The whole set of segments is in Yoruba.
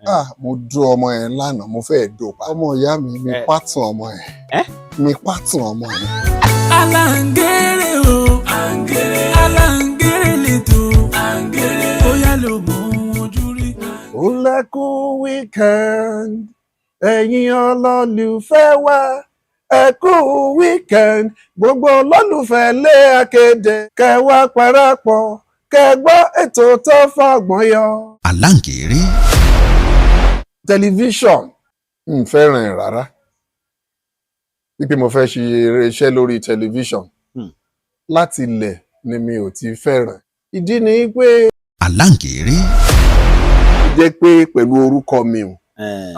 Ah, mo dó ọmọ yẹn lánàá, mo fẹ́ dó pa. Ọmọ ìyá mi, mi pátàn ọmọ yẹn. Eh? Mi pátàn ọmọ yẹn. Aláǹgẹ̀rẹ̀ o, aláǹgẹ̀rẹ̀ lẹ́tọ̀, bóyá ló mọ ojú rí. Ó lẹ́kùn weekend, ẹ̀yin olólùfẹ́ wa, ẹ kú weekend. Gbogbo olólùfẹ́ lé akéde, kẹwàá parapọ̀, kẹgbọ́ ètò tó fọgbọ́n yọ. Aláǹgẹ̀rẹ̀. Tẹlifíṣọ̀n n fẹ́ràn ẹ̀ rárá, wípé mo fẹ́ ṣe eré iṣẹ́ lórí tẹlifíṣọ̀n. Láti ilẹ̀ ni mi ò ti fẹ́ràn. Ìdí ni pé Aláǹgẹ̀rẹ̀. jẹ́ pé pẹ̀lú orúkọ mi o,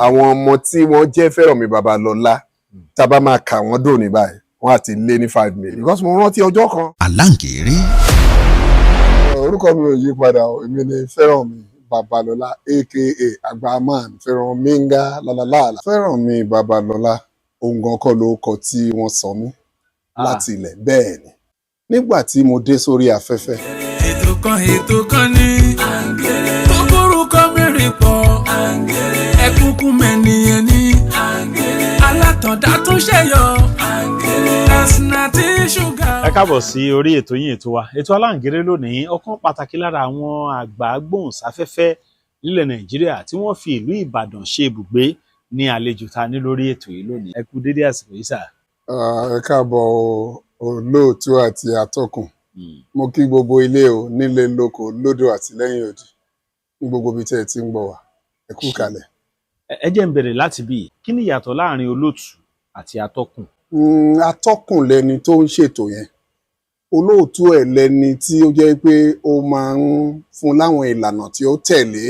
àwọn ọmọ tí wọ́n jẹ́ Fẹ́rànmi Babalọ́lá, tá a bá máa kà wọ́n dòní báyìí, wọ́n á ti lé ní 5 million, because mo rántí ọjọ́ kan. Aláǹgẹ̀rẹ̀. Orúkọ mi ò yí padà o. Èmi ni Fẹ́rànmi Babalọ́lá, aka Agbaman Fẹ́rànmi nga lálálàlà. Fẹ́rànmi Babalọ́lá, òun gan kọ́ ló kọ tí wọ́n sọ mí láti ilẹ̀. Bẹ́ẹ̀ ni, nígbà tí mo dé sórí afẹ́fẹ́, Ètò kan, ètò kan ní tó kórúkọ mẹ́rin pọ̀, ẹkúnkún mẹ́niyẹn ní alátọ̀dá tún ṣẹ̀yọ Kasinati ṣúgà. Ẹ káàbọ̀ sí orí ètò yín, ètò wa, ètò Aláǹgẹ̀rẹ̀. Lónìí, ọ̀kan pàtàkì lára àwọn àgbà gbóhùnsáfẹ́fẹ́ nílẹ̀ Nàìjíríà tí wọ́n fi ìlú Ìbàdàn ṣe ibùgbé ní àlejò ta ní lórí ètò yìí lónìí. Ẹ kú dédé àsìkò yìí, sà. Ah, ẹ káàbọ̀ o, olóòtú àti atọ́kùn. Mo kí gbogbo ilé o, nílé, lóko, lódò àti lẹ́yìn odi, ní gbogbo ibi tí ẹ ti ń gbọ́ wá. Ẹ kú kalẹ̀. Ẹ jẹ́ n bẹ̀rẹ̀ láti bí, kí ni ìyàtọ̀ láàrin olóòtú àti atọ́kùn? Atọ́kùn lẹni tó ń ṣètò yẹn. Olóòtú ẹ̀ lẹni tí ó jẹ́ pé ó máa ń fún láwọn ìlànà tí ó tẹ̀lé,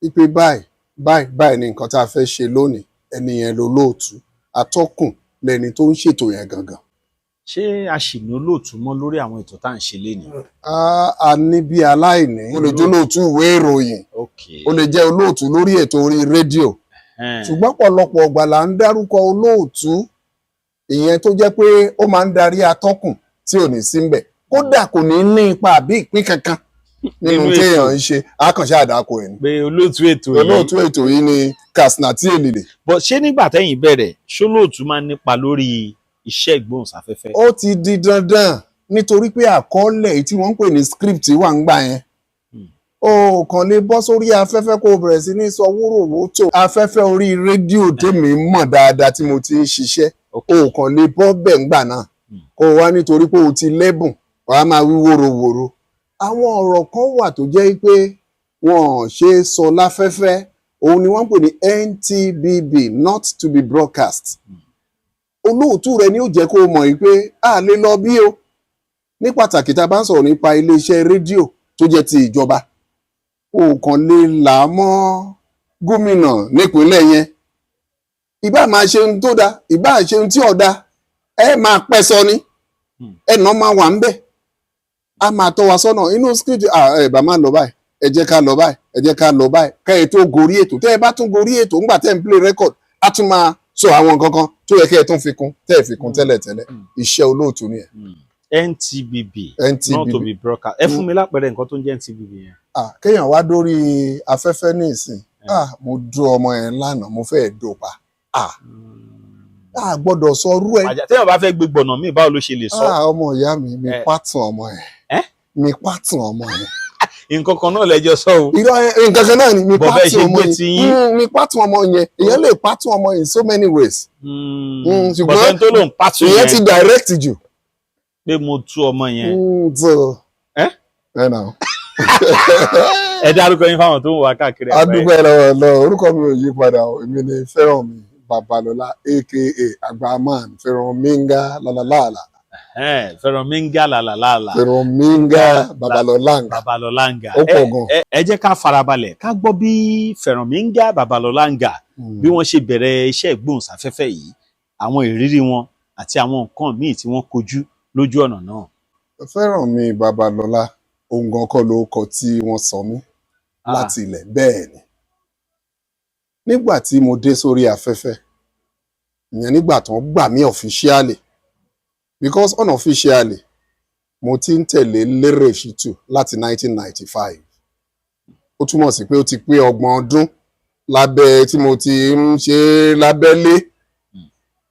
wípé báyìí báyìí báyìí ni nǹkan tá a fẹ́ ṣe lónìí. Ẹni yẹn lolóòtú. Atọ́kùn lẹni tó ń ṣètò yẹn gangan. Ṣé a ṣì ní olóòtú mọ́ lórí àwọn ètò tá à ń ṣe lénìí? A ní bí aláìní. Ó lè jẹ́ olóòtú ìwé ìròyìn, ó lè jẹ́ olóòtú lórí ètò orí rédíò, ṣùgbọ́n pọ̀lọpọ̀ ọgbà là ń dárúkọ olóòtú, ìyẹn tó jẹ́ pé ó máa ń darí atọ́kùn tí ò ní sí ńbẹ̀, kódà kò ní ní ipa àbí ìpín kankan nínú nínú ètò. Téèyàn ń ṣe àkànṣe àdàkọ ẹ̀ ni. Pé olóòtú ètò yìí. Olóòtú ètò yìí ni Kasinati Èlìlè. But ṣé nígbà tẹ́yìn bẹ̀rẹ̀, ṣólóòtú máa ń nípa lórí iṣẹ́ ìgbóhùnsáfẹ́fẹ́? Ó ti di dandan, nítorí pé àkọọ́lẹ̀ èyí tí wọ́n ń pè ní script wà ń gbà yẹn. O kàn lè bọ́ sórí afẹ́fẹ́ kó o bẹ̀rẹ̀ sí ní sọ wúròwótò. Afẹ́fẹ́ orí rédíò tèmi mọ̀ dáadáa tí mo ti ń ṣiṣẹ́, o kàn lè bọ́ bẹ̀ ńgbà náà kó o wá nítorí pé o ti lẹ́bùn, wàá máa wí wóróworó. Àwọn ọ̀rọ̀ kan wà tó jẹ́ pé wọn ò ṣe é sọ láfẹ́fẹ́. Òun ni wọ́n ń pè ní NTBB, not to be broadcast. Olóòtú rẹ ni ó jẹ́ kó o mọ̀ yìí pé a lè lọ bí o, ní pàtàkì tá a bá ń sọ̀rọ̀ nípa iléeṣẹ́ rédíò tó jẹ́ ti ìjọba. O kàn lè là á mọ́ gómìnà nípínlẹ̀ yẹn, ìbá máa ṣe ohun tó dáa, ìbá ṣe ohun tí ò dáa, ẹ máa pẹ́ sọ ni. Ẹnà máa wà ń bẹ̀, a máa tọ́ wa sọ́nà inú script. Ẹ bá máa lọ báyìí, ẹ jẹ́ ká lọ báyìí, ẹ jẹ́ ká lọ báyìí, kẹ́ ẹ tó gorí ètò. Tẹ́ ẹ bá tún gorí ètò ńgbà tẹ́ ẹ ń play record, á tún máa sọ àwọn nǹkan kan tó yẹ kẹ́ ẹ tún fi kún, tẹ́ ẹ fi kún tẹ́lẹ̀tẹ́lẹ̀. Iṣẹ́ olóòtú nìyẹn. NTBB, not to NTBB. be broadcast. Ẹ fún mi lápẹẹrẹ nǹkan tó ń jẹ́ NTBB yẹn. Ah, kéèyàn wá dórí afẹ́fẹ́ ní ìsìn, ah, mo dó ọmọ yẹn lánàá, mo fẹ́ dó pa. Ah, a gbọ́dọ̀ sọ rú ẹ. Àjà téèyàn bá fẹ́ gbé gbọ̀nà míì, báwo ló ṣe lè sọ? Ah, ọmọ ìyá mi, mi pátàn ọmọ yẹn. Eh? Mi pátàn ọmọ yẹn. Nǹkan kan náà lẹ́jọ́ sọ o. Irọ́, nǹkan kan náà ni mi Bọ̀ bẹ́ẹ̀ pátàn ṣe ọmọ gbé yẹn. ti yín. Mi pátàn ọmọ yẹn. Èèyàn lè pátàn ọmọ in so many ways. Ṣùgbọ́n bọ̀dọ̀ tó lòun pàtó ìyẹn yẹn ti direct jù. Pé mo tú ọmọ yẹn. So Eh? ẹ nà. Ẹ dárúkọ yín fáwọn tó ń wà káàkiri àgbáyé. Adúgbò ẹ lọ́wọ́ lọ. Orúkọ mi ò yí padà o. Èmi ni Fẹ́rànmi Babalọ́lá, aka Agbaman Fẹ́rànmi nga lálálàlà. Fẹ́rànmi ń gà làlàlàlà. Fẹ́rànmi nga Babalọ́lá nga. Babalọ́lá ń gà. Ó pọ̀ gan. Ẹ jẹ́ ká farabalẹ̀ ká gbọ́ bí Fẹ́rànmi ń gà Babalọ́lá ń gà, bí wọ́n ṣe bẹ̀rẹ̀ iṣẹ́ ìgbóhùnsáfẹ́fẹ́ yìí, àwọn ìrírí wọn àti àwọn nǹkan míì tí wọ́n kojú lójú ọ̀nà náà. Fẹ́rànmi Babalọ́lá, òun gan kọ́ ló kọ tí wọ́n sọ mí láti ilẹ̀. Bẹ́ẹ̀ ni, nígbà tí mo dé sórí afẹ́fẹ́, ìyẹn nígbà tó ń gbà mí officially, because unofficially mo ti ń tẹ̀lé Lérè Ṣítù láti 1995. Ó túmọ̀ sí pé ó ti pé 30 ọdún. Lábẹ́ tí mo ti ń ṣe lábẹ́lé,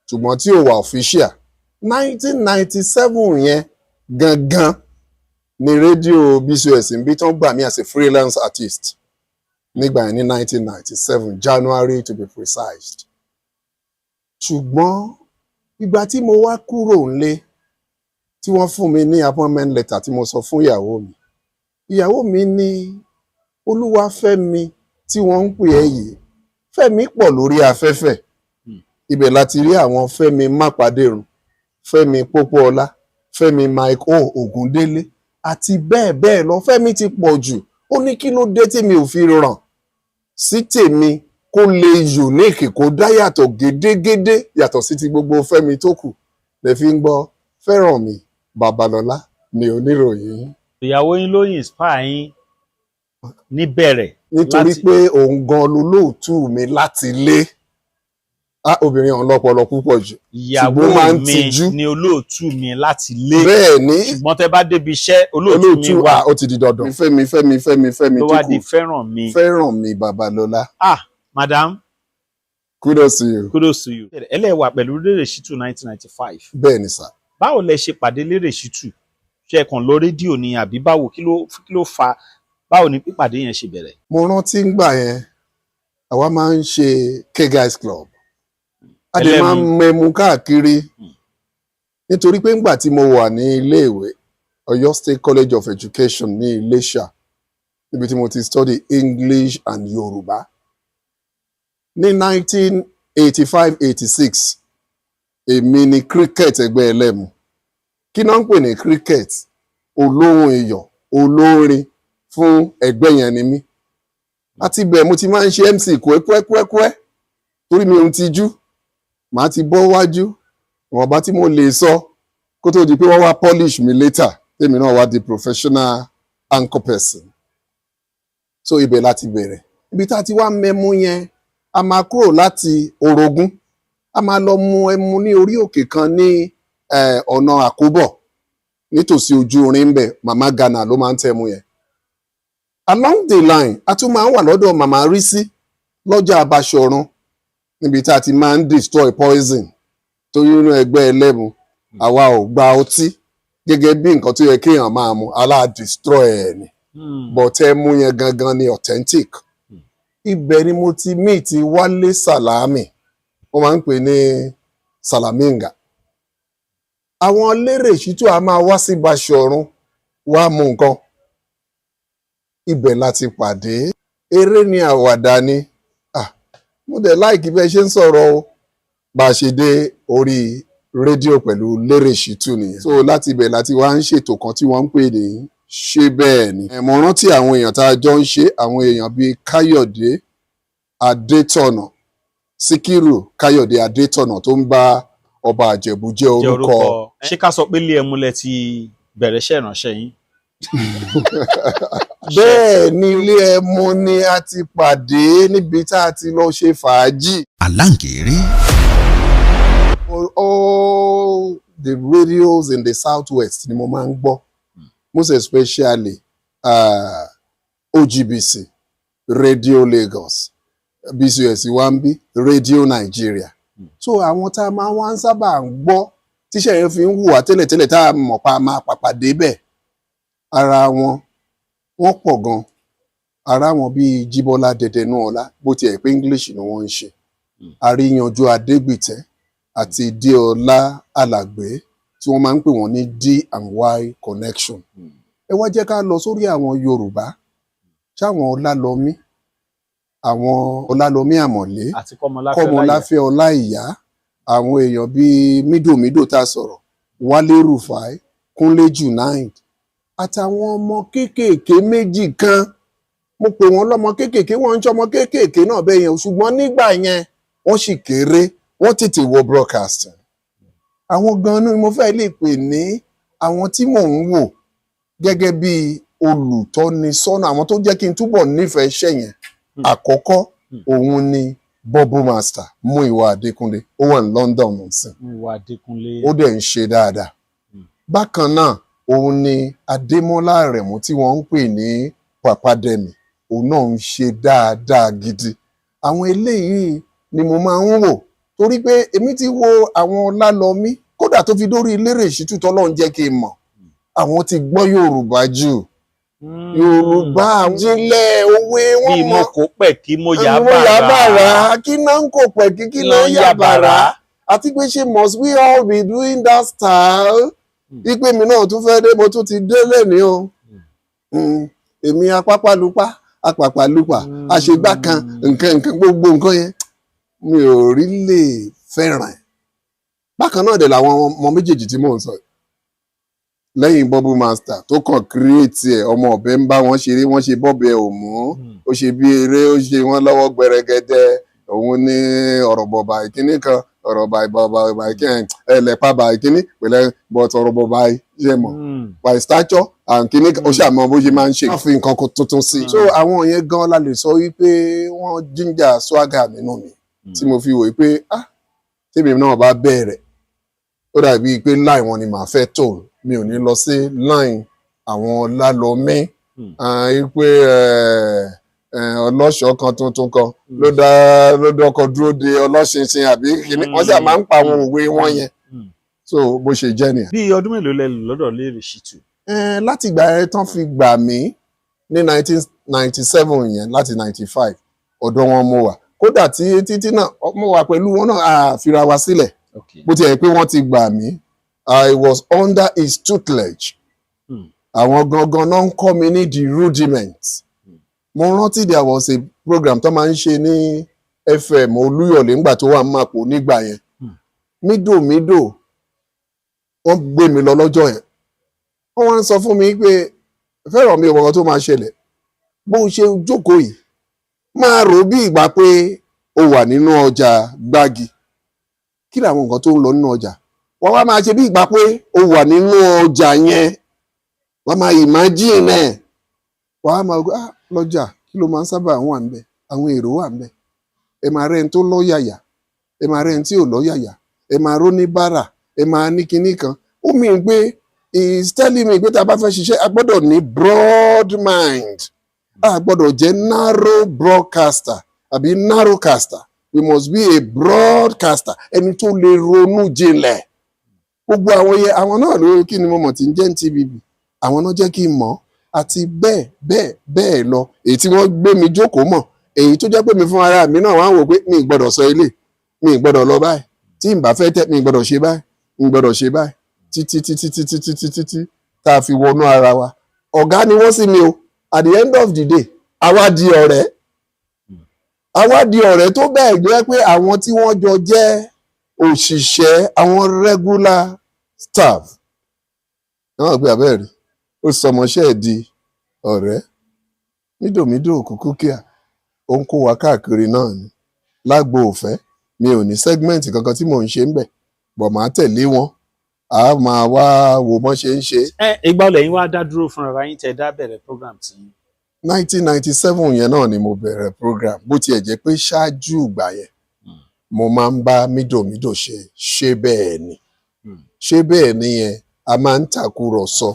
ṣùgbọ́n tí ò wà official. 1997 yẹn gangan ni rédíò BCOS ń bí tán gbà mí as a freelance artist nígbà yẹn ní 1997, January to be precise. Ṣùgbọ́n ìgbà tí mo wá kúrò nílé, tí wọ́n fún mi ní appointment letter, tí mo sọ fún ìyàwó mi, ìyàwó mi ní, "Olúwafẹ́mi tí wọ́n ń pè ẹ́ yìí, Fẹ́mi pọ̀ lórí afẹ́fẹ́." Ibẹ̀ láti rí àwọn Fẹ́mi Mápàdérun, Fẹ́mi Pópóọlá, Fẹ́mi Mike O Ògúndélé àti bẹ́ẹ̀ bẹ́ẹ̀ lọ. Fẹ́mi ti pọ̀ jù. Ó ní kí ló dé tí mi ò fi ràn sí tèmi kó lè unique, kó dá yàtọ̀ gédégédé yàtọ̀ sí ti gbogbo Fẹ́mi tó kù. Lè fi ń gbọ́ Fẹ́rànmi Babalọ́lá ní oníròyìn. Ìyàwó yín ló inspire yín níbẹ̀rẹ̀? Nítorí pé òun gan lolóòtú mi láti lé. Á, obìnrin ọ̀hún lọ́pọlọ púpọ̀ jù. Ìyàwó Ṣùgbọ́n máa ń mi tijú. ni olóòtú mi láti lé. Bẹ́ẹ̀ ni. Ṣùgbọ́n tẹ́ bá débi iṣẹ́, olóòtú mi Olóòtú wà. À, ó ti di dandan. Fẹ́mi, Fẹ́mi, Fẹ́mi, Fẹ́mi Ló tó wá kù. di fẹ́ràn mi. Fẹ́rànmi Babalọ́lá. Ah, madam. Kudos to you. Kudos to you. Ẹlẹ́wà pẹ̀lú Lérè Ṣítù 1995. Bẹ́ẹ̀ ni sà. Báwo lẹ ṣe pàdé Lérè Ṣítù? Ṣe ẹ kàn lọ rédíò ni àbí báwo? Kí ló fa, báwo ni pípàdé yẹn ṣe bẹ̀rẹ̀? Mo rántí ngbà yẹn, àwa máa ń ṣe K-Guys Club, a dẹ̀ Ẹlẹ́mu. máa ń mẹmu káàkiri, nítorí pé ńgbà tí mo wà ní iléèwé Ọ̀yọ́ State College of Education ní Iléṣà, níbi tí mo ti study English and Yorùbá ní 1985-86, èmi ni cricket ẹgbẹ́ ẹlẹ́mu. Kí náà ń pè ní cricket? Olóhùn iyọ̀, olórin fún ẹgbẹ́ yẹn ni mí. Àti bẹ́ẹ̀ mo ti máa ń ṣe MC kúẹ́kúẹ́kúẹ́, torí mi ò ń tijú. Màá ti bọ́ wájú, ìwọ̀nba tí mo lè sọ, kó tó di pé wọ́n wá polish mi later, tèmi náà wá di professional anchor person. So ibẹ̀ láti bẹ̀rẹ̀. Ibi tá a ti wá mẹ́mú yẹn, a máa kúrò láti Orogún, a máa lọ mu ẹmu ní orí òkè kan ní ọ̀nà Àkóbọ̀, nítòsí ojú orin ń bẹ̀. Màmá Ghana ló máa ń tẹmu yẹn. Along the line, a tún máa ń wà lọ́dọ̀ Màmá Rísí lọ́jà Abáṣọ̀run, níbi tá a ti máa ń destroy poison, torí inú ẹgbẹ́ ẹlẹ́mu, àwa ò gba ọtí gẹ́gẹ́ bí nǹkan tó yẹ kéèyàn máa mu. Alá destroy ẹ̀ ni, but ẹmu yẹn gangan ni authentic. Ibẹ̀ ni mo ti meet Wálé Sàlámì, wọ́n máa ń pè ní Sàlámìngà. Àwọn Lérè Ṣítù a máa wá sí Baṣọ̀run wá mú nǹkan. Ibẹ̀ láti pàdé. Eré ni, àwàdà ni. Ah, mo dẹ̀ like bẹ́ẹ̀ ṣe ń sọ̀rọ̀ o. Bá a ṣe dé orí rédíò pẹ̀lú Lérè Ṣítù nìyẹn. So láti ibẹ̀ láti wá ń ṣètò kan tí wọ́n ń pè ní Ṣé Bẹ́ẹ̀ Ni. Mo rántí àwọn èèyàn tá a jọ ń ṣe, àwọn èèyàn bíi Káyọ̀dé Adétọ̀nà, Síkírù Káyọ̀dé Adétọ̀nà tó ń bá ọba Àjẹ̀bú jẹ́ Jẹ́ orúkọ. Ṣé ká sọ pé ilé ẹmu lẹ ti bẹ̀rẹ̀ iṣẹ́ ìránṣẹ́ yín? Bẹ́ẹ̀ ni, ilé ẹmu ni a ti pàdé, níbi tá a ti lọ ṣe fàájì. Aláǹgẹ̀rẹ̀. All the radios in the southwest ni mo máa ń gbọ́, most especially OGBC, Radio Lagos, BCOS wambi, Radio Nigeria. So àwọn tá a máa wá ń sábà ń gbọ́ tíṣẹ́ yẹn fi ń hùwà tẹ́lẹ̀tẹ́lẹ̀, tá a mọ̀ pa máa pàpà débẹ̀, ara wọn wọ́n pọ̀ gan. Ara wọn bíi Jíbọ́lá Dẹdẹnúọlá, bó tiẹ̀ pé English ni wọ́n ń ṣe, Àríyànjú Adégbìtẹ́ àti Déọlá Alàgbé tí wọ́n máa ń pè wọ́n ní D and Y Connection. Ẹ wá jẹ́ ká lọ sórí àwọn Yorùbá, ṣáwọn Ọlálọmí, àwọn Ọlálọmí Àmọ̀lé, àti Kọ́mọláfẹ́. Kọ́mọláfẹ́ Ọláìyá, àwọn èèyàn bíi Mídòmídò tá a sọ̀rọ̀, Wálé Rufai, Kúnlé Junaid àtàwọn ọmọ kéékèèké méjì kan. Mo pè wọ́n lọ́mọ kéékèèké, wọ́n ń ṣọmọ kéékèèké náà bẹ́ẹ̀ yẹn, ṣùgbọ́n nígbà yẹn wọ́n sì kéré, wọ́n tètè wọ broadcasting. Àwọn gan-an ni mo fẹ́ lè pè ní àwọn tí mò ń wò gẹ́gẹ́ bí olùtọ́nisọ́nà, àwọn tó jẹ́ kí n túbọ̀ nífẹ̀ẹ́ iṣẹ́ yẹn. Àkọ́kọ́, òun ni Bubble Master Múyìwá Adékúnlé. Ó wà ní London nísìn. Múyìwá Adékúnlé. Ó dẹ̀ ń ṣe dáadáa. Bákan náà, òun ni Adémọ́lá Àrẹ̀mú tí wọ́n ń pè ní Papademi, òun náà ń ṣe dáadáa gidi. Àwọn eléyìí ni mo máa ń wò, torí pé èmi ti wo àwọn Ọlálọmí, kódà tó fi dórí Lérè Ṣítù, tọ́lọ́run jẹ́ kí n mọ̀, àwọn ti gbọ́ Yorùbá jù. Yorùbá jinlẹ̀, òwe wọn Bí mọ. Mo kó pẹ̀ kí mo yà Mo yà bàrà. Bàrà kí náà ń kò pẹ̀ kí kí náà yà bàrà. Àti pé ṣe must we all be doing that style? Ipe mi náà tún fẹ́ dé, mo tún ti dé lẹ́ni o. Èmi apápálupá apàpàlupà, àṣegbá kan, nǹkan nǹkan, gbogbo nǹkan yẹn mi ò rí lè fẹ́ràn ẹ̀. Bákan náà dẹ̀ làwọn ọmọ méjèèjì tí mò ń sọ yìí. Lẹ́yìn Bubble Master tó kàn create ẹ̀, ọmọ ọ̀bẹ ń bá wọn ṣeré, wọ́n ṣe bọ́bẹ̀ òmù, ó ṣe bí eré, ó ṣe wọ́n lọ́wọ́ gbẹrẹgẹdẹ. Òun ní ọ̀rọ̀ bọ̀bà ìkíní kan, ọ̀rọ̀ bàbà ìkíní, ẹlẹ́pà bà ìkíní pẹ̀lẹ́, but ọ̀rọ̀ bọ̀bà ṣe mọ̀ by stature and kíní kan, ó ṣàmọ́ bó ṣe máa ń ṣe. Wọ́n fi nǹkan kan tuntun sí i. So àwọn yẹn gan la lè sọ wípé wọ́n ginger swagger nínú mi, tí mo fi wò pé, ah, tèmi náà bá bẹ̀rẹ̀, ó dàbí pé line wọn ni màá fẹ́ tò. Mi ò ní lọ sí line àwọn Lálọ́mí pé ọlọ́ṣọ́ kan tuntun kan ló dá ló dọ́kọ̀ dúró de ọlọ́ṣinṣin àbí kíní. Wọ́n sì máa ń pa àwọn òwe wọn yẹn. So bó ṣe jẹ́ nìyẹn. Bí ọdún mélòó lẹ lò lọ́dọ̀ Lérè Ṣítù? Láti ìgbà yẹn tán fi gbà mí ní 1997 yẹn, láti 95, ọ̀dọ̀ wọn mo wà. Kódà tí títí náà mo wà pẹ̀lú wọn náà, a fira wa sílẹ̀. Bó ti yẹ pé wọ́n ti gbà mí, I was under his tutelage. Àwọn gangan náà ń kọ́ mi ní the rudiments. Mo rántí there was a program tó máa ń ṣe ní FM Olúyọ̀lé ńgbà tó wà ń Màpò nígbà yẹn. Mídòmídò wọ́n gbé mi lọ lọ́jọ́ yẹn. Wọ́n wá ń sọ fún mi pé, fẹ́ràn mi ò mọ̀ tó máa ṣẹlẹ̀, bó ṣe jókòó yìí, máa rò bí ìgbà pé o wà nínú ọjà Gbági. Kí làwọn nǹkan tó ń lọ nínú ọjà? Wọ́n wá máa ṣe bí ìgbà pé o wà nínú ọjà yẹn, wọ́n máa imagine ẹ̀, wọ́n á máa gbọ́, ah, lọ́jà, kí ló máa ń sábà wà níbẹ̀? Àwọn èrò wà níbẹ̀, ẹ máa rẹ́ni tó lọ́yàyà, ẹ máa rẹ́ni tí ò lọ́yàyà, ẹ máa ró ní bárà, ẹ máa ní kinní kan. Ó mìíràn pé is telling me pé tá a bá fẹ́ ṣiṣẹ́, a gbọ́dọ̀ ní broad mind, a gbọ́dọ̀ jẹ́ narrow broadcaster àbí narrowcaster. We must be a broadcaster, ẹni tó lè ronú jinlẹ̀. Gbogbo àwọn yẹn, àwọn náà ló kí ni mo mọ̀ tí ń jẹ́ NTBB, àwọn náà jẹ́ kí n mọ̀, àti bẹ́ẹ̀ bẹ́ẹ̀ bẹ́ẹ̀ lọ. Èyí tí wọ́n gbé mi jókòó mọ̀, èyí tó jẹ́ pé mi fún ara mi náà wọ́n á wò pé mi ì gbọ́dọ̀ sọ ilé mi, ì gbọ́dọ̀ lọ báyìí, tí n bá fẹ́ tẹ́, mi ì gbọ́dọ̀ ṣe báyìí, mi ì gbọ́dọ̀ ṣe báyìí, títí títí títí títí títí tá a fi wọnú ara wa. Ọ̀gá ni wọ́n sì mi o. At the end of the day, àwa di ọ̀rẹ́, àwa di ọ̀rẹ́ tó bẹ́ẹ̀ jẹ́ pé àwọn tí wọ́n jọ jẹ́ òṣìṣẹ́, àwọn regular staff náà gbé abẹ́rẹ́, ó sọmọṣẹ́ ẹ̀ di ọ̀rẹ́. Mídòmídò òkùnkùn kíá, ó ń kó wa káàkiri náà ni lágbo òfẹ́. Mi ò ní segment kankan tí mò ń ṣe ń bẹ̀ bọ̀, máa tẹ̀lé wọn, a máa wá wo bọ́n ṣe ń ṣe. Ẹ ìgbà ọlẹ̀ yín wá dá dúró fúnra yín tẹ dá bẹ̀rẹ̀ program tí? 1997 yẹn náà ni mo bẹ̀rẹ̀ program, bó tiẹ̀ jẹ́ pé ṣáájú ìgbà yẹn, mo máa ń bá mídòmídò ṣe ṣé bẹ́ẹ̀ ni. Ṣé bẹ́ẹ̀ ni yẹn, a máa ń tàkúrọ̀sọ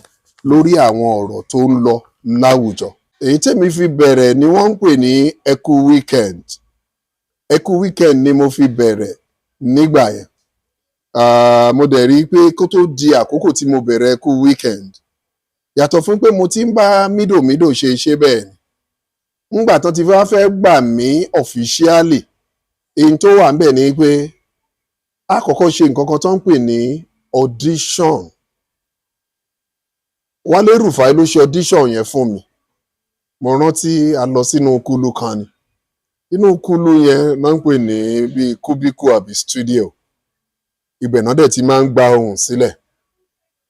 lórí àwọn ọ̀rọ̀ tó ń lọ láwùjọ. Èyí tèmi fi bẹ̀rẹ̀ ni wọ́n ń pè ní Ẹkú Weekend. Ẹkú Weekend ni mo fi bẹ̀rẹ̀ nígbà yẹn. Ah, mo dẹ̀ rí i pé kó tó di àkókò tí mo bẹ̀rẹ̀ Ẹkú Weekend, yàtọ̀ fún pé mo ti ń bá mídòmídò ṣe ṣé bẹ́ẹ̀ ni, ńgbà tó ti wá fẹ́ gbà mí officially, èyí tó wà ńbẹ̀ ni pé a kọ́kọ́ ṣe nǹkan kan tó ń pè ní audition. Wálé Rufai ló ṣe audition yẹn fún mi. Mo rántí a lọ sínú kúlù kan ni. Inú kúlù yẹn náà ń pè ní bíi cubicle àbí studio. Ibẹ̀ náà dẹ̀ ti máa ń gba ohùn sílẹ̀.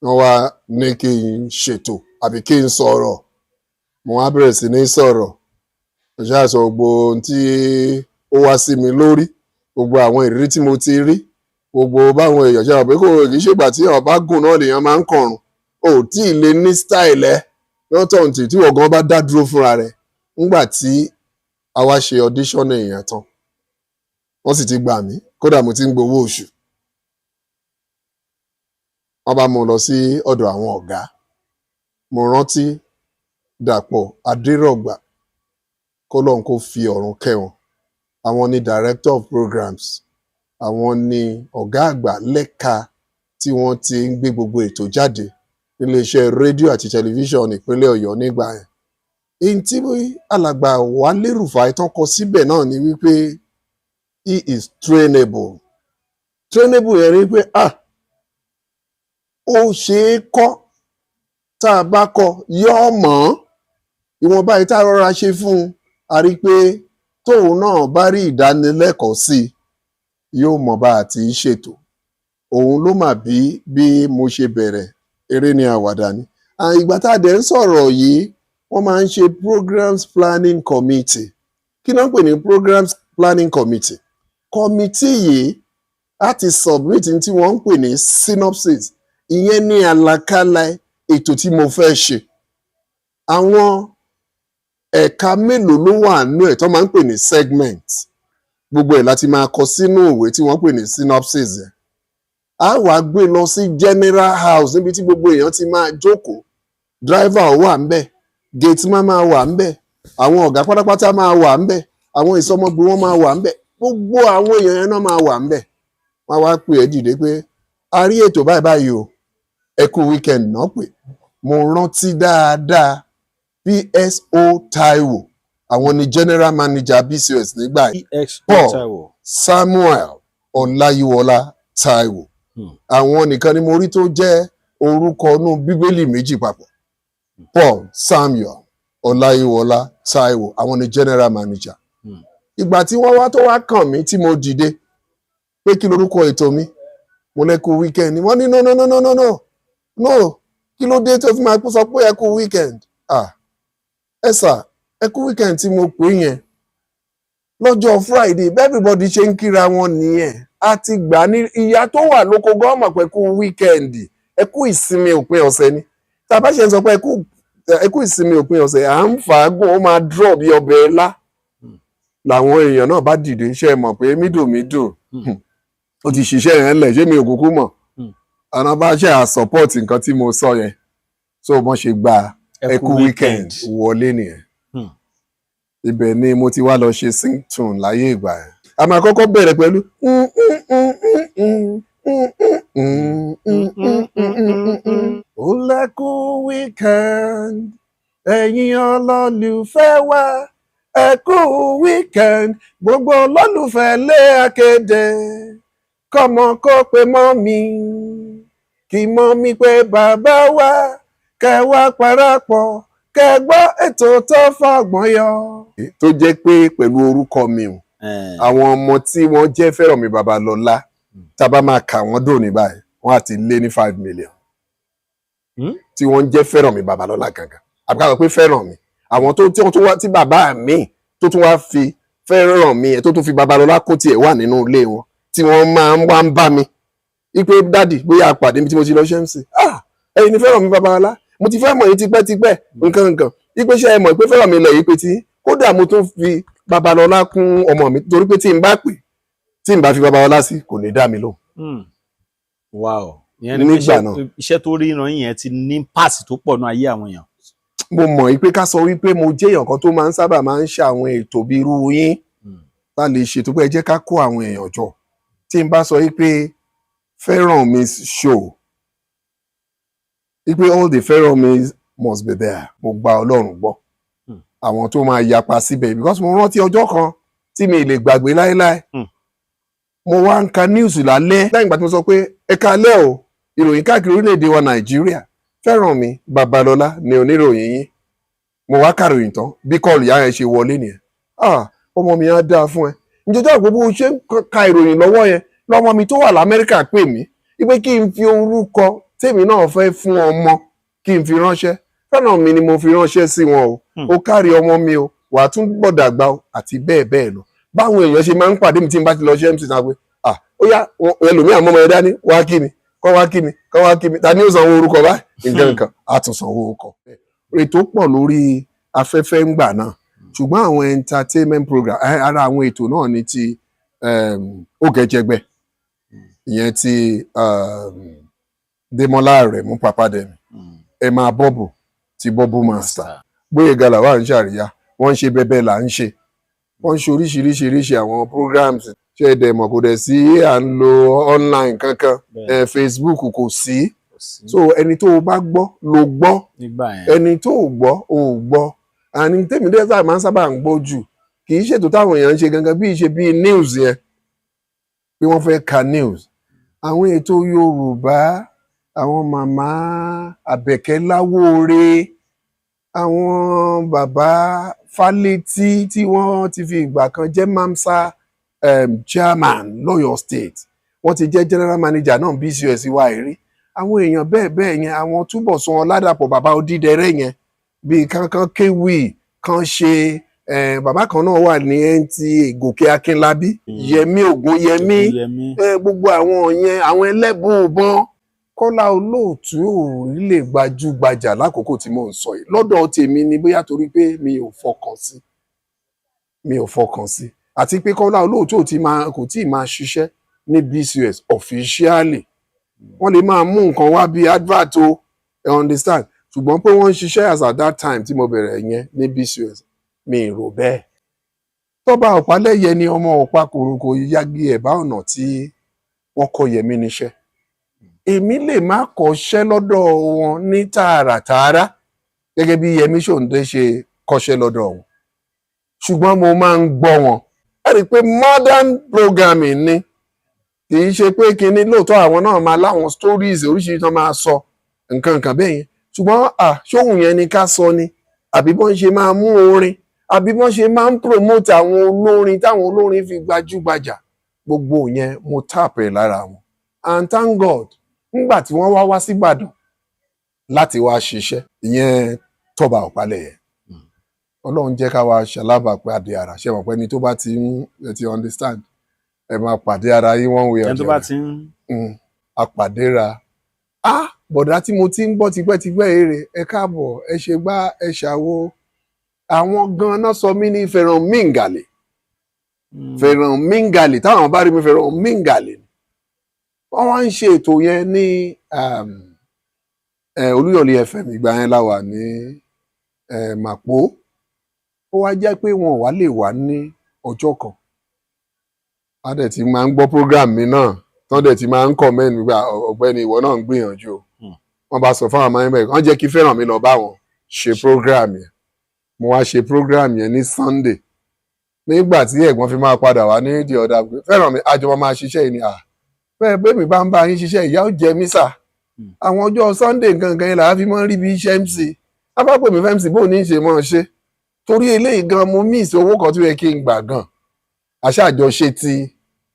Wọ́n wá ní kí n ṣètò àbí kí n sọ̀rọ̀. Mo wá bẹ̀rẹ̀ sí ní sọ̀rọ̀. Mo ṣáà sọ gbogbo ohun tí ó wá sí mi lórí, gbogbo àwọn ìrírí tí mo ti rí, gbogbo báwọn èèyàn ṣe rò pé kò kì í ṣègbà tí èèyàn bá gùn náà lèèyàn máa ń kọrùn. O ò tí ì lè ní style ẹ lọ́tọ̀ ntì tí wọ́n gan bá dá dúró fúnra rẹ̀. Ńgbà tí a wá ṣe audition èèyàn tán, wọ́n sì ti gbà mí, kódà mo ti ń gbowó oṣù. Wọ́n bá mú un lọ sí ọ̀dọ̀ àwọn ọ̀gá. Mo rántí Dàpọ̀ Adérọ̀gbà, kọ́lọ́run kó fi ọ̀run kẹ́ wọn. Àwọn ni director of programs, àwọn ni ọ̀gá àgbà lẹ́ka tí wọ́n ti ń gbé gbogbo ètò jáde níléeṣẹ́ rédíò àti tẹlifíṣàn ìpínlẹ̀ Ọ̀yọ́ nígbà yẹn. Èyí tí alàgbà Wálé Rufai tán kọ síbẹ̀ náà ni wípé he is trainable. Trainable yẹn ni pé ah, ó ṣe é kọ́, tá a bá kọ́ yọ́ mọ̀ ọ́n. Ìwọ̀nba yìí tá a rọra ṣe fún un, a rí i pé tóun náà bá rí ìdánilẹ́kọ̀ọ́ sí i, yóò mọ̀ bá a ti ń ṣètò. Òun ló mà bí bí mo ṣe bẹ̀rẹ̀ eré ní àwàdà ni. Ìgbà tá a dẹ̀ ń sọ̀rọ̀ yìí, wọ́n máa ń ṣe programs planning committee. Kí ló ń pè ní programs planning committee? Committee yìí á ti submit ní tí wọ́n ń pè ní synopsis. Ìyẹn ní àlàkalẹ̀ ètò tí mo fẹ́ ṣe, àwọn ẹ̀ka mélòó ló wà nínú ẹ̀ tó máa ń pè ní segment. Gbogbo ẹ̀ láti máa kọ sínú ìwé tí wọ́n pè ní synopsis yẹn. Á wàá gbé lọ sí general house níbi tí gbogbo èèyàn ti máa jókòó. Driver wà ńbẹ̀, gateman máa wà ńbẹ̀, àwọn ọ̀gá pátápátá máa wà ńbẹ̀, àwọn ìsọmọgbé wọn máa wà ńbẹ̀, gbogbo àwọn èèyàn yẹn náà máa wà ńbẹ̀. Wọ́n wá pè é dìde pé a rí ètò báyìí báyìí o, ẹ kú weekend náà. Pè mo rántí dáadáa, PSO Taiwo, àwọn ni general manager BCOS nígbà yìí. PXO Paul Taiwo. Samuel Ọláyíwọlá Taiwo. Àwọn nìkan ni mo rí tó jẹ́ orúkọ inú Bíbélì méjì papọ̀. Paul Samuel Ọláyíwọlá Taiwo, àwọn ni general manager. Ìgbà tí wọ́n wá tó wá kàn mí tí mo dìde pé kí lorúkọ ètò mi, mo lẹ kú weekend. Wọ́n ní no, no, no, no, no, no, no, kí ló dé tó fi máa sọ pé ẹ kú weekend? Ah, ẹ sà, ẹ kú weekend tí mo pè yẹn lọ́jọ́ Friday, bẹ́ẹ̀ everybody ṣe ń kíra wọn nìyẹn. A ti gbà ní ìyá tó wà lóko gan mọ̀ pé kú weekend, ẹ kú ìsinmi òpin ọ̀sẹ̀ ni. Tá a bá ṣe ń sọ pé ẹ kú ìsinmi òpin ọ̀sẹ̀, à ń fàágùn, ó máa drop bí ọbẹ̀ ẹlá. Làwọn èèyàn náà bá dìde, ṣe é mọ̀ pé mídòmídò ó ti ṣiṣẹ́ yẹn lẹ̀, ṣé mi ò kúkú mọ̀? Àwọn bá ṣe à support nǹkan tí mo sọ yẹn, so wọ́n ṣe gba ẹ kú weekend wọlé nìyẹn. Ibẹ̀ ni mo ti wá lọ ṣe sing tune láyé ìgbà yẹn. A máa kọ́kọ́ bẹ̀rẹ̀ pẹ̀lú mm, mm, mm, mm, mm, mm, mm, mm, mm, mm, mm. Ó lẹ́kú weekend, ẹ̀yin olólùfẹ́ wa, ẹ kú weekend, gbogbo olólùfẹ́ lé akéde, kọ́mọ kó pe mummy, kí mummy pé bàbá wa, kẹ́ wá parapọ̀ kẹ́ gbọ́ ètò tó fọgbọ́n yọ. Tó jẹ́ pé pẹ̀lú orúkọ mi o, àwọn ọmọ tí wọ́n jẹ́ Fẹ́rànmi Babalọ́lá, tá a bá máa kà wọ́n dòní báyìí, wọ́n á ti lé ní 5 million tí wọ́n ń jẹ́ Fẹ́rànmi Babalọ́lá gangan. Àbí ká sọ pé Fẹ́rànmi, àwọn tó tí wọ́n tún wá tí bàbá mi tó tún wá fi Fẹ́rànmi ẹ̀ tó tún fi Babalọ́lá kó tiẹ̀ wà nínú ilé wọn tí wọ́n máa ń wá ń bá mi wípé daddy, bóyá a pàdé mi tí mo ti lọ ṣe MC, ah, ẹ̀yin ni Fẹ́rànmi Babalọ́lá, mo ti fẹ́ mọ̀ yín tipẹ́tipẹ́, nǹkan nǹkan, wípé ṣé ẹ mọ̀ pé Fẹ́rànmi lẹ̀ yìí, pé tí kódà mo tún fi Babalọ́lá kún ọmọ mi, torí pé tí n bá pè, tí n bá fi Babalọ́lá sí, kò ní dá mi lóhùn. Wow, ìyẹn ni pé Nígbà náà. Iṣẹ́ tó rí ìran yẹn ti ní páàsì tó pọ̀ ní ayé àwọn èèyàn. Mo mọ̀ pé ká sọ wípé mo jẹ́ èèyàn kan tó máa ń sábà máa ń ṣe àwọn ètò bí irú yín, tá lè ṣètò pé ẹ jẹ́ ká kó àwọn èèyàn jọ. Tí n bá sọ wípé Fẹ́rànmi show, wípé all the Fẹ́rànmi must be there, mo gba Ọlọ́run gbọ́, àwọn tó máa yapa síbẹ̀, because mo rántí ọjọ́ kan tí mi lè gbàgbé láéláé. Mo wá ń ka news lálẹ́ lẹ́yìn ìgbà tí mo sọ pé ẹ káalẹ́ o, ìròyìn káàkiri orílẹ̀-èdè wa Nàìjíríà, Fẹ́rànmi Babalọ́lá ni oníròyìn yín. Mo wá kàròyìn tán, bí call ìyá yẹn ṣe wọlé nìyẹn. Ah, ọmọ mi á dáa fún ẹ. Ǹjẹ́ tó àgbẹ̀ bó ṣe ń ka ìròyìn lọ́wọ́ yẹn lọ́mọ mi tó wà l'Amẹ́ríkà pè mí wípé kí n fi orúkọ tèmi náà fẹ́ fún ọmọ kí n fi ránṣẹ́. Fẹ́rànmi ni mo fi ránṣẹ́ sí wọn o. Ó kárí ọmọ mi o, wàá tún gbọ́dọ̀ àgbà o, àti bẹ́ẹ̀ bẹ́ẹ̀ lọ. Báwọn èèyàn ṣe máa ń pàdé mi tí n bá ti lọ ṣe MC náà pé ah, ó yá, ẹlòmíà mọ́mọ́ ẹ dání wá kí mi, kọ́ wá kí mi, kọ́ wá kí mi, ta ni ó sanwó orúkọ báyìí, nǹkan nǹkan, á tún sanwó orúkọ. Ètò pọ̀ lórí afẹ́fẹ́ ńgbà náà, ṣùgbọ́n àwọn entertainment program, ara àwọn ètò náà ní ti Ògẹ̀jẹ̀gbẹ̀, ìyẹn ti Démọ́lá Àrẹ̀mú Papademi, ẹ máa bọ́bù ti bọ́bù master, Gbóyèga làwa ń ṣàríyá, wọ́n ń ṣe bẹ́bẹ́ là ń ṣe. Wọ́n ń ṣe oríṣiríṣiríṣi àwọn programs. Ṣé ẹ dẹ̀ mọ̀, kò dẹ̀ sí à ń lo online kankan. Facebook kò sí. Kò sí. So ẹni tó o bá gbọ́ ló gbọ́. Nígbà yẹn. Ẹni tó o gbọ́ o ò gbọ́. Àní tèmi dẹ́ sábà máa ń sábà ń gbọ́ jù, kì í ṣètò táwọn èèyàn ń ṣe gangan bí ṣe bíi news yẹn, bí wọ́n fẹ́ ka news, àwọn ètò Yorùbá, àwọn màmá Àbẹ̀kẹ́ Láwóore, àwọn bàbá Fálétí tí wọ́n ti fi ìgbà kan jẹ́ MAMSA chairman lọ́yọ̀ọ́ State, wọ́n ti jẹ́ general manager náà BCOS wa rí, àwọn èèyàn bẹ́ẹ̀ bẹ́ẹ̀ yẹn, àwọn Túbọ̀sún Ọládàpọ̀, bàbá Odídẹrẹ́ yẹn, bíi kankan kéwì kan ṣe, bàbá kan náà wà ní NTA, Gòkè Akínlábí, Yẹmí Ògúnyẹmí. Yẹmí. Gbogbo àwọn yẹn, àwọn ẹlẹ́bùnbọn. Kọ́lá Olóòtú ò rí lè gbajúgbajà lákòókò tí mò ń sọ yìí lọ́dọ̀ tèmi ni, bóyá torí pé mi ò fọkàn sí, mi ò fọkàn sí, àti pé Kọ́lá Olóòtú ò tí máa kò tí ì máa ṣiṣẹ́ ní BCOS officially. Wọ́n lè máa mú nǹkan wá bíi advert o, you understand? Ṣùgbọ́n pé wọ́n ń ṣiṣẹ́ as at that time tí mo bẹ̀rẹ̀ yẹn ní BCOS, mi ì rò bẹ́ẹ̀. Tọ́ba Ọ̀pálẹ́yẹ ni ọmọ ọ̀pá kòròkò yagi ẹ̀bá ọ̀nà tí wọ́n kọ́ Yẹmí níṣẹ́. Èmi lè má kọ́ṣẹ́ lọ́dọ̀ wọn ní tààràtààrà gẹ́gẹ́ bí Yẹmí Ṣòǹdé ṣe kọ́ṣẹ́ lọ́dọ̀ wọn, ṣùgbọ́n mo máa ń gbọ́ wọn. Ẹ rí i pé modern programming ni, kì í ṣe pé kinní. Lóòótọ́, àwọn náà máa láwọn stories oríṣiríṣi tó máa sọ, nǹkan nǹkan bẹ́ẹ̀ yẹn, ṣùgbọ́n ṣóhun yẹn ni ká sọ ni, àbí bọ́n ṣe máa mú orin, àbí bọ́n ṣe máa ń promote àwọn olórin táwọn olórin fi gbajúgbajà, gbogbo yẹn mo tap ẹ̀ lára wọn. And thank God, nígbà tí wọ́n wá wá síbàdàn láti wá ṣiṣẹ́, ìyẹn Tọ́ba Ọ̀pálẹ̀yẹ, Ọlọ́run jẹ́ ká wá ṣalábàápàdé ara. Ṣe mọ̀ pé ẹni tó bá ti ń, ẹ ti understand, ẹ máa pàdé ara yín one way or Ẹni the tó bá other. ti ń Àpàdéra, ah, bọ̀dá tí mo ti ń gbọ́ tipẹ́tipẹ́, èrè, ẹ káàbọ̀, ẹ ṣe gbá, ẹ ṣàwo. Àwọn gan-an sọ mí ní Fẹ́ràn Míngàlè. Fẹ́ràn Míngàlè, táwọn bá rí mi, Fẹ́ràn Míngàlè. Wọ́n wá ń ṣe ètò yẹn ní Olúyọ̀lé FM. Ìgbà yẹn la wà ní Màpó. Ó wá jẹ́ pé wọn ò wá lè wá ní ọjọ́ kan. Wọ́n dẹ̀ ti máa ń gbọ́ program mi náà, tán dẹ̀ ti máa ń comment nígbà, "Ọ̀gbẹ́ni, ìwọ náà ń gbìyànjú o." Wọ́n bá sọ fáwọn ọmọ yẹn bẹ́ẹ̀, wọ́n jẹ́ kí Fẹ́ràn mi lọ bá wọn ṣe program yẹn. Mo wá ṣe program yẹn ní Sunday. Nígbà tí ẹ̀gbọ́n fi máa padà wá ní the other, Fẹ́ràn mi, àjọ máa ṣiṣẹ́ yìí ni. À bẹ́ẹ̀ bẹ́ẹ̀, mi bá ń bá yín ṣiṣẹ́, ìyá ó jẹ mí sà. Àwọn ọjọ́ Sunday gangan yẹn làá fi máa ń rí bí iṣẹ́ MC. A bá pè mí fẹ́ MC, bóun ní í ṣe máa ṣe? Torí eléyìí gan, mo miss owó kan tó yẹ kí n gbà gan. Àṣàjọṣe ti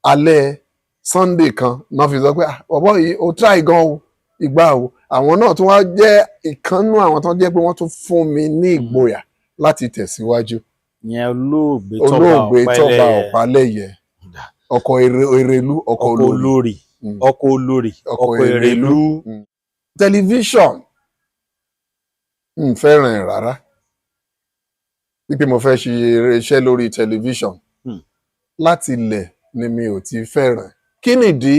alẹ́ Sunday kan náà fi sọ pé, "Ah, bọ̀bọ́ yìí o, try gan o." Ìgbà o, àwọn náà tún wá jẹ́ ìkànnú àwọn tó jẹ́ pé wọ́n tún fún mi ní ìgboyà láti tẹ̀síwájú. Ìyẹn olóògbé Tọ́ba Olóògbé Tọ́ba Ọ̀pálẹ̀yẹ. Ọ̀pálẹ̀yẹ, ọkọ Erelú, ọkọ Ọkọ olórí. Olórí. Ọkọ olórí. Ọkọ Ọkọ Erelú. Tẹlifíṣọ̀n, n fẹ́ràn ẹ̀ rárá, wípé mo fẹ́ ṣe iṣẹ́ lórí tẹlifíṣọ̀n. Láti ilẹ̀ ni mi ò ti fẹ́ràn. Kí nìdí?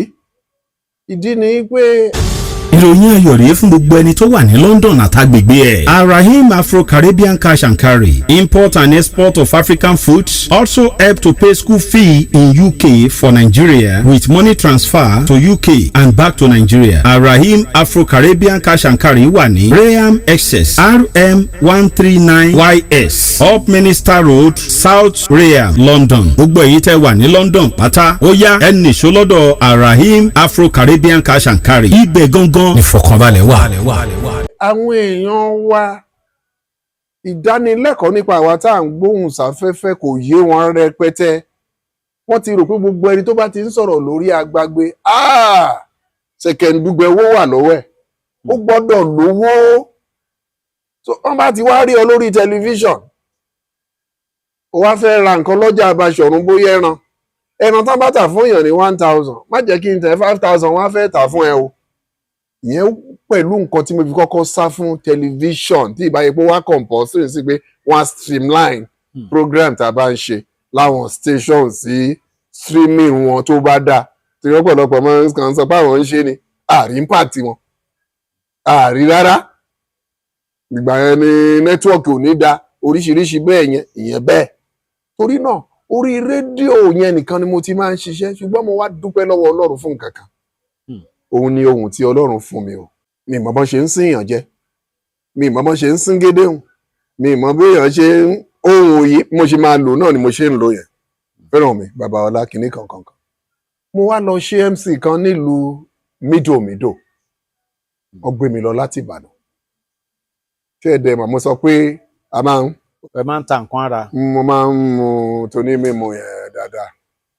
Ìdí ni pé Ìròyìn ayọ̀ rèé fún gbogbo ẹni tó wà ní London àtàgbègbè ẹ̀. Arahim Afro-Caribbean Cash and Carry, import and export of African foods, also help to pay school fee in UK for Nigeria with money transfer to UK and back to Nigeria. Arahim Afro-Caribbean Cash and Carry wà ní Rainham, Essex, RM 139 YS, Upminster Road, South Rainham, London. Gbogbo èyí tẹ́ wà ní London pátá, ó yá, ẹ nìṣó lọ́dọ̀ Arahim Afro-Caribbean Cash and Carry. Ibẹ̀ gangan ìfọ̀kànbalẹ̀ wà. Àwọn èèyàn wa, ìdánilẹ́kọ̀ọ́ nípa àwa tá à ń gbóhùn sáfẹ́fẹ́ kò yé wọn rẹpẹtẹ. Wọ́n ti rò pé gbogbo ẹni tó bá ti ń sọ̀rọ̀ lórí agbágbé, ṣẹ̀kẹ̀ǹdùgbẹ̀ owó wà lọ́wọ́ ẹ̀, ó gbọ́dọ̀ lówó. So wọ́n bá ti wá rí ọ lórí tẹlifíṣàn, ó wá fẹ́ ra nǹkan lọ́jà Abáṣọ̀run, bóyá ẹran, ẹran tán bá tà fún èèyàn ní 1,000, má jẹ́ kí n tẹ̀, 5,000 wọ́n á fẹ́ tà fún ẹ o. Ìyẹn pẹ̀lú nǹkan tí mo fi kọ́kọ́ sá fún tẹlifíṣàn, tí ìbáyé pé wá compulsory sí pé wọ́n á streamline program tá a bá ń ṣe láwọn station sí streaming wọn tó bá dáa, tí ọ̀pọ̀lọpọ̀ máa ń kàn sọ pé àwọn ń ṣe ni àrí impact wọn àrí rárá. Ìgbà yẹn ni network ò ní da, oríṣiríṣi bẹ́ẹ̀ yẹn, ìyẹn bẹ́ẹ̀. Torí náà, Orí rédíò yẹn nìkan ni mo ti máa ń ṣiṣẹ́, ṣùgbọ́n mo wá dúpẹ́ lọ́wọ́ Ọlọ́run fún nǹkan kan. Òun ni ohun tí Ọlọ́run fún mi o. Mi mọ̀ bọ́n ṣe ń síyàn jẹ, mi mọ̀ bọ́n ṣe ń sín gédéhùn, mi mọ̀ bí èèyàn ṣe ń ohun yìí mo ṣe máa lò náà ni mo ṣe ń lò yẹn. Fẹ́ràn mi bàbá ọlá kìíní kankan kan. Mo wá lọ ṣe MC kan nílùú Mídòmídò. Wọ́n gbé mi lọ láti Ìbàdàn. Ṣé ẹ dẹ̀ mọ̀, mo sọ pé a máa ń Ẹ máa ń ta nǹkan ara. Mo máa ń mu tóní mímu yẹn dáadáa.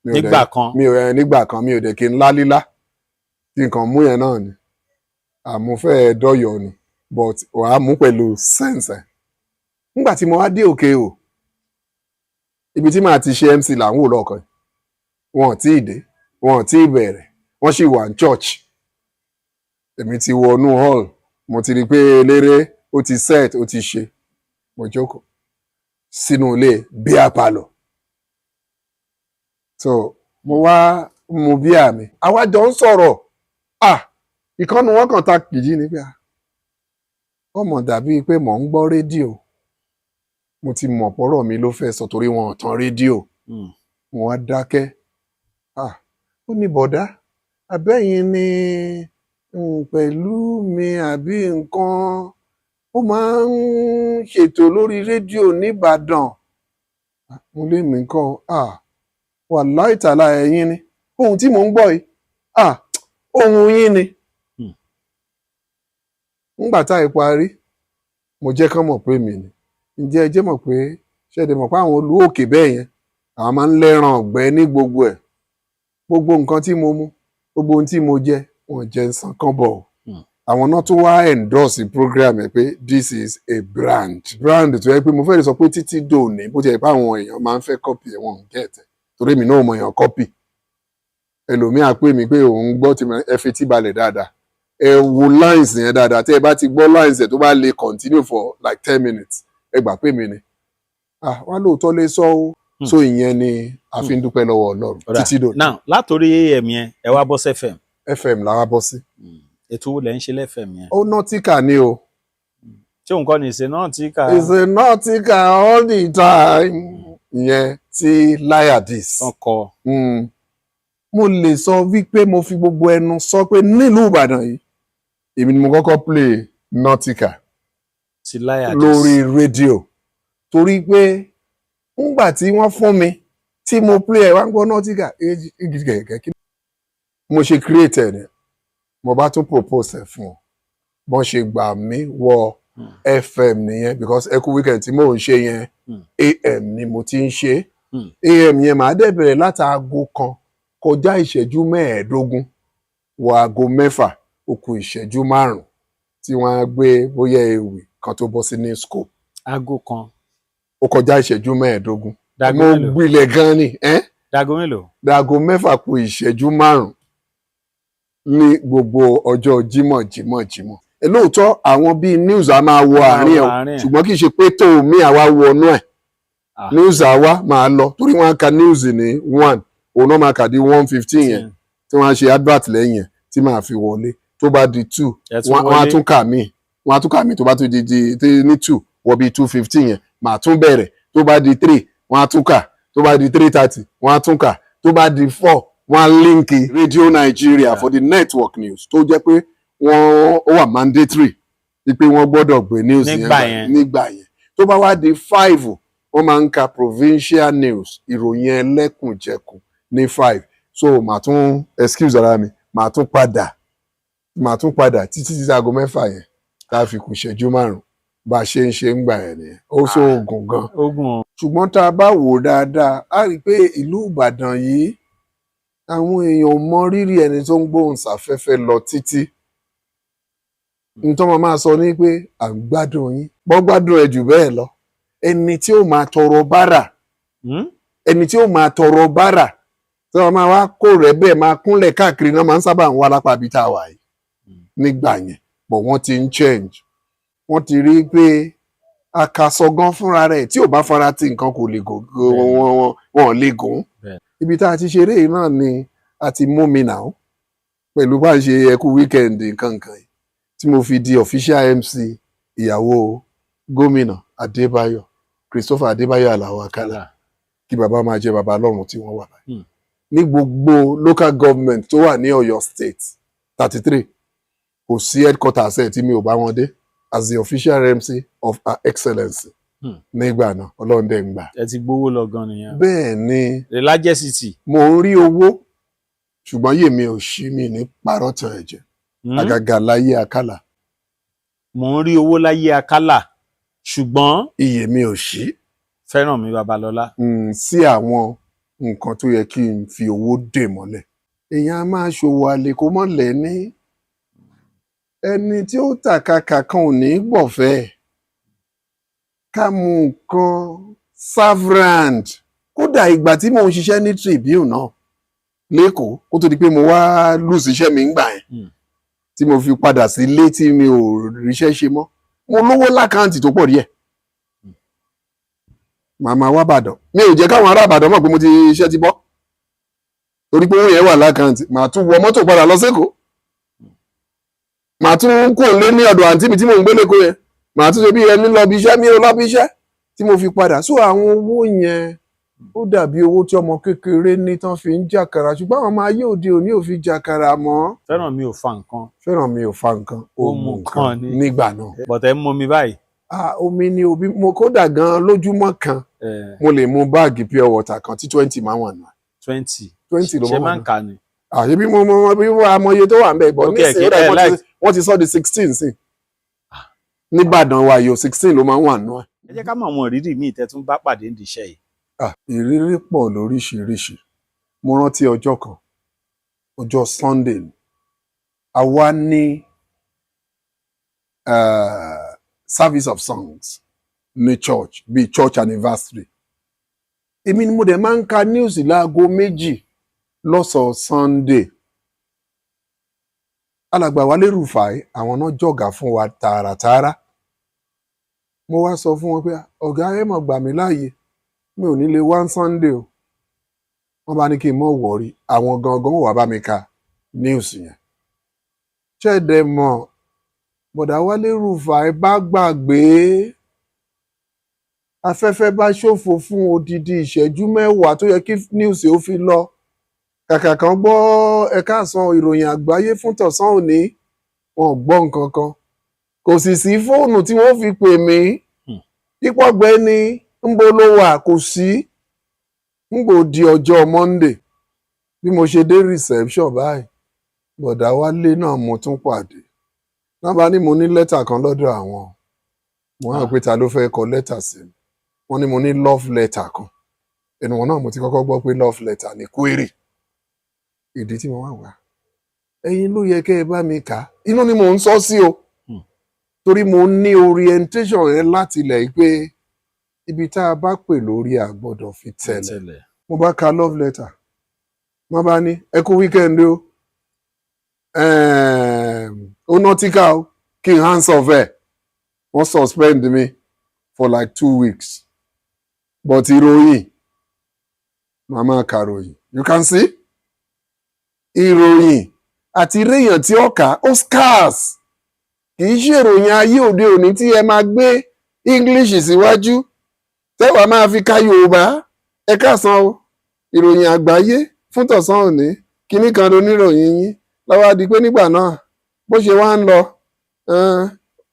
Mi ò dẹ̀- Nígbà kan. Mi ò ẹ nígbà kan, mi ò dẹ̀ kí n lá lílá tí nǹkan mú yẹn náà ni àmúfẹ́ dọ́yọ̀ ni, but wàá mú pẹ̀lú sense ẹ̀. Nígbà tí mo wá dé òkè o, ibi tí màá ti ṣe MC là ń wò lọ́ọ̀kan yìí. Wọn ò tí ì dé, wọn ò tí ì bẹ̀rẹ̀, wọ́n sì wà ní church. Èmi ti wọnú hall, mo ti rí i pé eléré ó ti set, ó ti ṣe. Mo jókòó sínú ilé beer parlour, so mo wá mu bíà mi, àwa jọ ń sọ̀rọ̀. Ah, ìkànnì wọn kàn ta kìjì ni pé, ah, ọmọ dàbí pé mò ń gbọ́ rédíò. Mo ti mọ̀ pọ̀rọ̀ mi ló fẹ́ sọ torí wọn ò tan rédíò. Mo wá dákẹ́. Ah, ó ní, "Bọ̀dá abẹ́yìn ni pẹ̀lú mi àbí nǹkan ó máa ń ṣètò lórí rédíò nìbàdàn?" Mo lé mi nǹkan. Ah, wàláì tàlà, ẹ̀yin ni ohun tí mò ń gbọ́ yìí. Ah, ohun yín ni. Ńgbà tá ì parí, mo jẹ́ kán mọ̀ pé mi ni. Ǹjẹ́ ẹ jẹ́ mọ̀ pé ṣẹ́ẹ̀dẹ̀ mọ̀ pé àwọn olú òkè bẹ́ẹ̀ yẹn, àwọn máa ń lẹ́ràn ọ̀gbẹ́ ní gbogbo ẹ̀, gbogbo nǹkan tí mo mú, gbogbo ohun tí mo jẹ, wọn jẹ́ ń san kán bọ̀. Àwọn náà tún wá endorse program ẹ pé this is a brand, brand tó yẹ pé mo fẹ́ lè sọ pé títí dòní, bó ti yẹ pé àwọn èèyàn máa ń fẹ́ copy ẹ̀, wọn ò get ẹ̀, torí èmi náà mọ èèyàn copy. Ẹlòmíà pè mí pé òun gbọ́ tí ẹ fi tí balẹ̀ dáadáa, ẹ wo lines yẹn dáadáa. Tí ẹ bá ti gbọ́ lines ẹ tó bá lè continue for like 10 minutes, ẹ gbà pé mi ni. Ah, wá lóòótọ́ lè sọ o. So ìyẹn ni a fi ń dúpẹ́ lọ́wọ́ Ọlọ́run Ọ̀dà. títí dòní. Now, látòrí AM yẹn, ẹ wá bọ́ sí FM. FM làwa bọ́ sí. Ètò wo lẹ ń ṣe l'FM yẹn? Ó nautica ni o. Tí òun kọ́ ni ìṣe náà tí kà? It's a nautica all the time ìyẹn tí Layadis Tán kọ. Mo lè sọ wípé mo fi gbogbo ẹnu sọ pé nílùú Ìbàdàn yìí, èmi ni mo kọ́kọ́ play nautica Ti Layadis. lórí rédíò, torí pé ńgbà tí wọ́n fún mi tí mo play ẹ̀, wá ń gbọ́ nautica gẹ̀gẹ̀ kí mo ṣe create ẹ̀ ni mo bá tún propose ẹ̀ fún ọ. Bọ́n ṣe gbà mí wọ FM nìyẹn, because ẹkú weekend tí mò ń ṣe yẹn, AM ni mo ti ń ṣe. AM yẹn, màá dẹ̀ bẹ̀rẹ̀ láti aago 1 kọjá ìṣẹ́jú 15 wọ aago 6 ó kù ìṣẹ́jú 5 tí wọ́n á gbé bóyá ewì kan tó bọ́ sí ní scope. Aago 1 Ó kọjá ìṣẹ́jú 15. Dago Mo mélòó? gbilẹ̀ gan ni ẹ́. Dago mélòó? Dago 6 kù ìṣẹ́jú 5 ní gbogbo ọjọ́ Jímọ̀, Jímọ̀, Jímọ̀. Ẹ lóòótọ́, àwọn bíi news a máa wọ àárín ẹ̀ o, Àárín ẹ̀. ṣùgbọ́n kì í ṣe pé tó mi àwa wọnú ẹ̀. News àwa máa lọ torí wọ́n á ka news ní 1, òun náà máa kà di 1:15 yẹn tí wọ́n á ṣe advert lẹ́yìn ẹ̀ tí màá fi wọlé. Tó bá di 2, Ẹ tún wọ́n á wọlé. tún kà mí, wọ́n á tún kà mí. Tó bá tún di ní 2 wọ bíi 2:15 yẹn, màá tún bẹ̀rẹ̀. Tó bá di 3, wọ́n á tún kà. Tó bá di 3:30, wọ́n á tún kà. Tó bá di 4, wọ́n á link Radio Nigeria for the network news, tó jẹ́ pé wọ́n ó wà mandatory wípé wọ́n gbọ́dọ̀ gbé news yẹn Nígbà yẹn. Nígbà yẹn. Tó bá wá di 5, wọ́n máa ń ka provincial news, ìròyìn ẹlẹ́kùnjẹkùn ní 5. So màá tún excuse ara mi, màá tún padà títí títí aago 6 yẹn tá a fi kù ìṣẹ́jú 5. Bá a ṣe ń ṣe ń gbà yẹn nìyẹn. Ó sóògùn gan. Ogun o. Ṣùgbọ́n tá a bá wò ó dáadáa, á rí i pé ìlú Ìbàdàn yìí, àwọn èèyàn ò mọ rírì ẹni tó ń gbóhùn sáfẹ́fẹ́ lọ títí. Nítorí wọn máa sọ ní pé à ń gbádùn yín, bọ́ gbádùn ẹ jù bẹ́ẹ̀ lọ, ẹni tí ó máa tọrọ bárà, ẹni tí ó máa tọrọ bárà tí wọn máa wá kó rẹ bẹ́ẹ̀ máa kúnlẹ̀ káàkiri náà máa ń sábà ń wá lápá ibi tá a wà yìí nígbà yẹn. But wọ́n ti ń change. Wọ́n ti rí i pé àkàsọ̀ gan fúnra rẹ̀, tí ò bá fara ti nǹkan, kò lè gùn, wọn ò lè gùn. Ibi tá a ti ṣeré yìí náà ni a ti mú mi náà pẹ̀lú bá a ṣe ẹkú weekend nǹkan nǹkan yìí tí mo fi di official MC ìyàwó gómìnà Adébáyọ̀, Christopher Adébáyọ̀ Àlàó Àkàlà. Kí bàbá máa jẹ bàbá lọ́run tí wọ́n wà báyìí. Ní gbogbo local government tó wà ní Ọ̀yọ́ State 33, kò sí headquarters ẹ̀ tí mi ò bá wọn dé as the official MC of Her Excellency. Nígbà náà, Ọlọ́run dẹ̀ ń gbà. Ẹ ti gbowó lọ gan nìyẹn. Bẹ́ẹ̀ ni. The largest city. Mo ń rí owó, ṣùgbọ́n yèmi ò ṣí mi ní parọ́ tàn ẹ̀jẹ̀, àgàgà láyé Akálà. Mò ń rí owó láyé Akálà, ṣùgbọ́n iyè mi ò ṣí. Fẹ́rànmi Babalọ́lá. Sí àwọn nǹkan tó yẹ kí n fi owó dè mọ́lẹ̀. Èèyàn á máa ṣòwò àlè kó mọ́ lẹ́ní. Ẹni tí ó tàkàkà kan ò ní gbọ̀fẹ́. Ká mú nǹkan savrand. Kódà ìgbà tí mò ń ṣiṣẹ́ ní Tribune náà lẹ́kọ̀ọ́, kó tó di pé mo wá lùsí iṣẹ́ mi ń gbà yẹn, tí mo fi padà sílé tí mi ò ríṣẹ́ ṣe mọ́, mo lówó lákàǹtì tó pọ̀ díẹ̀. Màmá wa Ìbàdàn, mi ò jẹ́ káwọn ará Ìbàdàn mọ̀ pé mo ti iṣẹ́ ti bọ́, torí pé owó yẹn wà lákàǹtì. Màá tún wọ mọ́tò padà lọ sẹ́kọ̀ọ́, màá tún kò lé ní ọ̀dọ̀ àǹtí mi tí mò ń gbé lẹ́kọ̀ọ́ yẹn, màá tún ṣe bí ẹni lọ bí iṣẹ́, mi ò lọ bí iṣẹ́ tí mo fi padà. So àwọn owó yẹn, ó dàbí owó tí ọmọ kékeré ní tán fi ń jàkàrà, ṣùgbọ́n àwọn ọmọ ayé òde òní ò fi jàkàrà mọ́. Fẹ́rànmi ò fa nǹkan. Fẹ́rànmi ò fa nǹkan, ó mu nǹkan nígbà náà. Bọ̀tẹ́ ń mú mi báyìí. Ah, omi ni omi mo kódà gan lójúmọ́ kan, mo lè mu báàgì pure water kan tí 20 máa wà náà. 20. 20 ló ṣe máa ń kà ni. Àṣé bí mo mọ bí mo amọye tó wà ń bẹ̀ bọ̀ nísìnyí, ó dà wọ́n ti sọ di 16 sí nìbàdàn wa yóò, 16 ló máa ń wà náà. Ẹ jẹ́ ká mọ àwọn ìrírí míì tẹ́ tún bá pàdé nídìí iṣẹ́ yìí. Ìrírí pọ̀ lóríṣiríṣi. Mo rántí ọjọ́ kan, ọjọ́ Sunday, àwa ní service of songs ní church, bíi church anniversary. Èmi ni mo dẹ̀ máa ń ka news láago 2 lọ́sọ̀ọ́ Sunday. Alàgbà Wálé Rufai, àwọn náà jọ̀gá fún wa tààràtààrà. Mo wá sọ fún wọn pé ọ̀gá, ẹ mọ̀ gbà mí láàyè, mi ò ní lè wá Sunday o. Wọ́n bá ní kí n mọ̀ wọ̀rí, àwọn gangan wà bá mi ka news yẹn. Ṣẹ̀dẹ̀ mọ̀, bọ̀dà Wálé Rufai bá gbàgbé, afẹ́fẹ́ bá ṣòfò fún odidi ìṣẹ́jú 10 tó yẹ kí news ó fi lọ. Kàkà kan gbọ́ ẹ̀ka àsán ìròyìn àgbáyé fún tọ̀sán òní, wọn ò gbọ́ nǹkan kan. Kò sì sí fóònù tí wọ́n fi pè mí. Pípọ̀gbẹ́ ni ńbo ló wà, kò sí. Ńgbò di ọjọ́ Monday, bí mo ṣe dé reception báyìí, bọ̀dà Wálé náà mo tún pàdé. Náà bá ní mo ní lẹ́tà kan lọ́dọ̀ àwọn. Mo hàn pé ta ló fẹ́ kọ lẹ́tà sí mi. Wọ́n ní mo ní love letter kan. Ẹnu wọn náà mo ti kọ́kọ́ gbọ́ pé love letter ní query. Ìdí tí mo wá wá, ẹ̀yin ló yẹ kẹ́ ẹ bá mi kà á. Inú ni mò ń sọ sí o, torí mo ní orientation yẹn láti ilẹ̀ yìí pé ibi tá a bá pè lórí a gbọ́dọ̀ fi tẹ̀lẹ̀. Mo bá ka love letter, mo bá ní ẹ kú weekend o, ó nọtíkà o, kí n hands off ẹ. Wọ́n suspend me for like 2 weeks, but ìròyìn, màmá kàròyìn, you can see ìròyìn àti réèyàn tí ó kà ó scarce. Kì í ṣe ìròyìn ayé òde òní tí ẹ máa gbé English síwájú tẹ́wàá máa fi ka Yorùbá. Ẹ káàsán o, ìròyìn àgbáyé fún tọ̀sán òní, kinní kan lóníròyìn yín lọ́wọ́ di pé nígbà náà bó ṣe wá ń lọ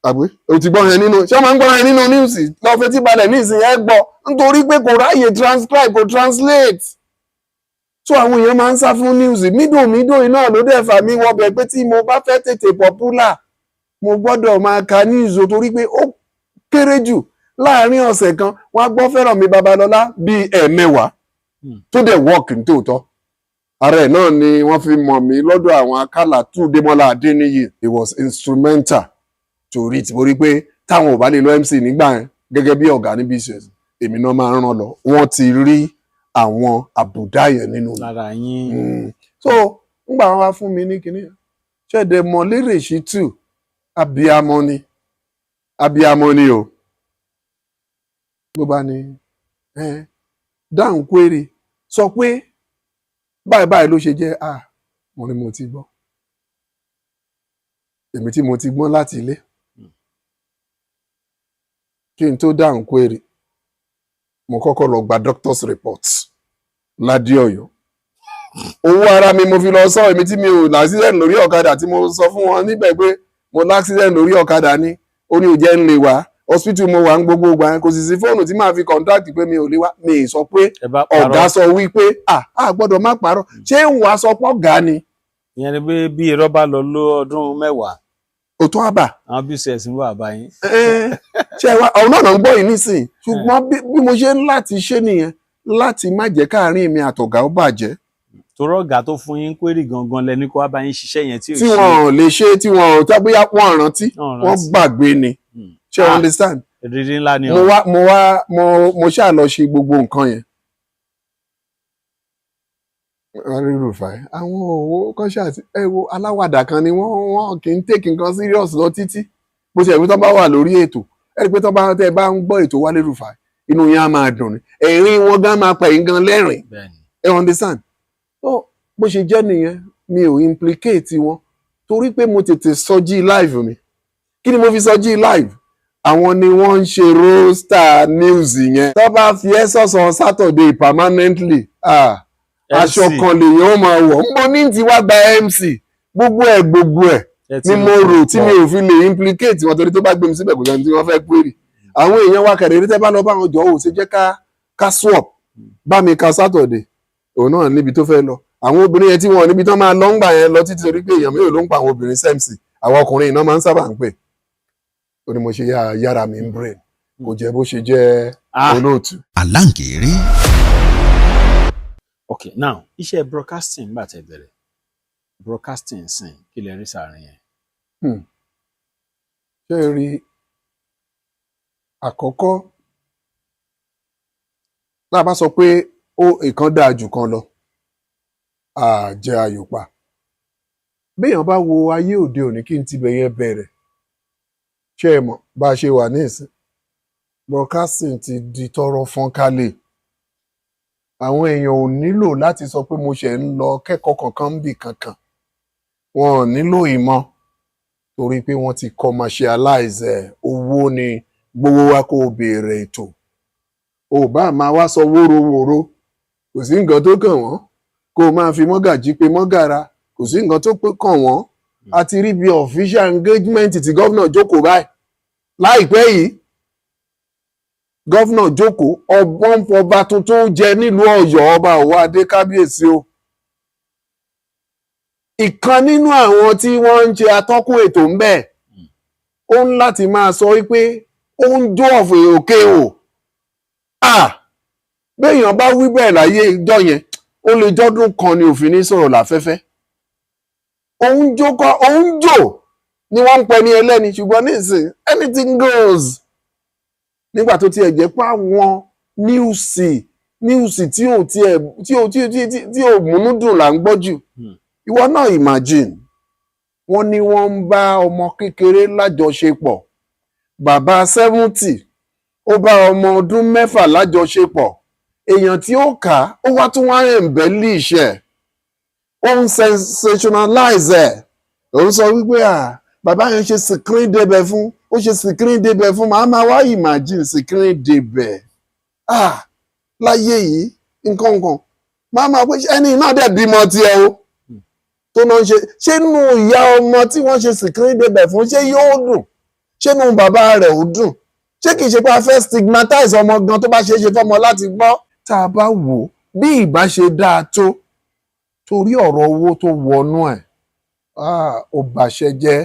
àbí o ti gbọ́ yẹn nínú, ṣé wọ́n máa ń gbọ́ yẹn nínú news? Lọ́ọ́ fetí balẹ̀ ní ìsìn ẹ gbọ́, nítorí pé kò ráàyè transcribe, kò translate. So àwọn èèyàn máa ń sá fún news. Mídò iná ló dẹ̀ fà mí wọbẹ̀ pé tí mo bá fẹ́ tètè popular, mo gbọ́dọ̀ máa ka news o, torí pé ó kéré jù láàárín ọ̀sẹ̀ kan, wọ́n á gbọ́ Fẹ́rànmi Babalọ́lá bíi 10, tó dẹ̀ work ní tòótọ́. Ara ẹ̀ náà ni wọ́n fi mọ̀ mí lọ́dọ̀ àwọn Akálà tú Démọ́lá Adéníyì. He was instrumental to it. Mo rí pé táwọn ò bá lè lọ MC nígbà yẹn gẹ́gẹ́ bí ọ̀gá ní BCS, èmi náà máa ń ràn lọ. Wọ́n ti rí àwọn àbùdá yẹn nínú mi lára yín. So ngbà wọn wá fún mi ní kinní, ṣẹ̀dẹ̀ mọ̀ Lérè Ṣítù, abiyamọ ni, abiyamọ ni o. Ló bá ní dáhùn query, sọ pé báyìí báyìí ló ṣe jẹ́. Ah, mo ní mo ti gbọ́, èmi tí mo ti gbọ́n láti ilé, kí n tó dáhùn query. Mo kọ́kọ́ lọ gba doctor's report ládé Ọ̀yọ́. Owó ara mi mo fi lọ sọ, èmi tí mi ò l'accident lórí ọ̀kadà, tí mo sọ fún wọn níbẹ̀ pé mo l'accident lórí ọ̀kadà ni, ó ní ò jẹ́ ń lè wá hospital. Mo wà ń gbogbo ìgbà yẹn, kò sì sí fóònù tí màá fi contact pé mi ò lè wá. Mi ì sọ pé Ẹ bá parọ́. Ọ̀gá sọ wípé à gbọ́dọ̀ má parọ́. Ṣé ń wàá sọ pọ̀ gà ni? Ìyẹn ni pé bí irọ́ bá lọ ló ọdún 10, òtún àbà. Àwọn bcs ń wà báyìí. Ṣé wa ọ̀hún náà ń gbọ́ yìí nísìnyí. Ṣùgbọ́n bí mo ṣe ń láti ṣe nìyẹn láti má jẹ́ káàárín mi àtọ̀gá ó bàjẹ́. Torí ọ̀gá tó fún yín query gangan lẹni kó wá bá yín ṣiṣẹ́ yẹn tí ò Tí ṣe. wọn ò lè ṣe, tí wọn ò tá, bóyá wọn rántí, Wọ́n wọ́n rántí. gbàgbé ni. Ṣé you understand? Ìrírí ńlá ni Mo o. wá mo wá mo mo ṣáà lọ ṣe gbogbo nǹkan yẹn. Rúfàì, àwọn owó kan ṣáà ti, ẹ wo, aláwàdà kan ni wọ́n. Wọ́n kì í take nǹkan serious lọ títí. Bó ṣe pé tó bá wà lórí ètò, ẹ rí i pé tó bá tẹ́ ẹ bá ń gbọ́ ètò Wálé Rúfàì, inú yẹn á máa dùn ni, ẹ̀rín wọn gan máa pẹ̀yìn gan lẹ́rìn. Ẹ understand? So bó ṣe jẹ́ nìyẹn. Mi ò implicate wọn torí pé mo tètè sọjí live mi. Kí ni mo fi sọjí live? Àwọn ni wọ́n ń ṣe roster news yẹn. Tó bá fi ẹ́ sọ̀sán Saturday permanently, ah, aṣọ MC. kan lèèyàn ó máa wọ̀. Ń bo ní ti wá gba MC, gbogbo ẹ̀ gbogbo ẹ̀ Ẹ ti ni mo rò tí mi ò fi lè implicate wọn, torí tó bá gbé mi síbẹ̀, kò sẹ́ni tí wọ́n fẹ́ query. Àwọn èèyàn wa kẹ̀rẹ̀ tẹ́ bá lọ bá wọn jọ ò ṣe jẹ́ ká swap, bá mi ka Saturday, òun náà níbi tó fẹ́ lọ. Àwọn obìnrin yẹn tí wọn níbi tán máa lọ ń gbà yẹn lọ títí, torí pé èèyàn mélòó ló ń pa àwọn obìnrin sẹ́mc? Àwọn ọkùnrin iná máa ń sábà ń pè. Ó ní mo ṣe yára mi ń brain. Kò jẹ́ bó ṣe jẹ́. Ah. Olóòtú. Aláǹgẹ̀rẹ̀. Ok, now, iṣẹ́ broadcasting, gbà tẹ́ bẹ̀rẹ̀ broadcasting sìn, kí lẹ rí sàárín yẹn? Ṣé ẹ rí àkọ́kọ́, tá a bá sọ pé ó ìkan dáa jù kan lọ, àjẹ ayò pa. Béèyàn bá wo ayé òde òní, kí n tibẹ̀ yẹn bẹ̀rẹ̀, ṣé ẹ mọ̀ bá a ṣe wà ní ìsìn, broadcasting ti di tọrọ fọ́n kálẹ̀. Àwọn èèyàn ò nílò láti sọ pé mo ṣẹ̀ ń lọ kẹ́kọ̀ọ́ kankan níbì kankan. Wọn ò nílò ìmọ̀ torí pé wọ́n ti commercialize ẹ̀. Owó ni gbowó wa kó o béèrè ètò, ò bá máa wá sọ wóróworó, kò sí nǹkan tó kàn wọ́n. Kó o máa fi mọ́gàjí pé mọ́gàra, kò sí nǹkan tó pé kàn wọ́n. A ti rí bí official engagement tí gómìnà jókòó báyìí láìpẹ́ yìí. Gómìnà jókòó, ọgbọ́n ọba tuntun jẹ nílùú Ọ̀yọ́, Ọba Ọwọ́adé, kábíyèsí o. Ìkan nínú àwọn tí wọ́n ń ṣe atọ́kùn ètò ń bẹ̀, ó ń láti máa sọ wípé ó ń jó ọ̀fẹ́ òkè o. Ah, béèyàn bá wí bẹ́ẹ̀ láyé ìjọ yẹn, ó lè jọ́dún kan ni òfin ní sọ̀rọ̀ láfẹ́fẹ́. Òun jó kọ́, òun jò ni wọ́n ń pẹ ní ẹlẹ́ni. Ṣùgbọ́n nísìn, anything goes. Nígbà tó tiẹ̀ jẹ́ pé àwọn news tí ò tiẹ̀ tí ò tí tí tí ò múnú dùn là ń gbọ́ jù. Ìwọ náà imagine, wọ́n ní wọ́n ń bá ọmọ kékeré lájọṣepọ̀. Bàbá 70, ó bá ọmọ ọdún 6 lájọṣepọ̀. Èèyàn tí ó kà á, ó wá tún wá embellish ẹ̀, ó ń sensationalize ẹ̀. Ó ń sọ wípé à bàbá yẹn ṣe screen débẹ̀ fún, ó ṣe screen débẹ̀ fún. Màá máa wá imagine screen débẹ̀, ah, láyé yìí, nǹkan nǹkan máa máa pé ẹni náà dẹ̀ bímọ tiẹ̀ o tó náà ń ṣe. Ṣé nù ìyá ọmọ tí wọ́n ṣe screen débẹ̀ fún, ṣé yóò dùn? Ṣé nù bàbá rẹ̀ ò dùn? Ṣé kìí ṣe pé a fẹ́ stigmatize ọmọ gan tó bá ṣeé ṣe fọ́mọ láti gbọ́? Tá a bá wò ó, bí ìbá ṣe dáa tó, torí ọ̀rọ̀ owó tó wọnú ẹ̀, ah, ó bàṣẹ jẹ́.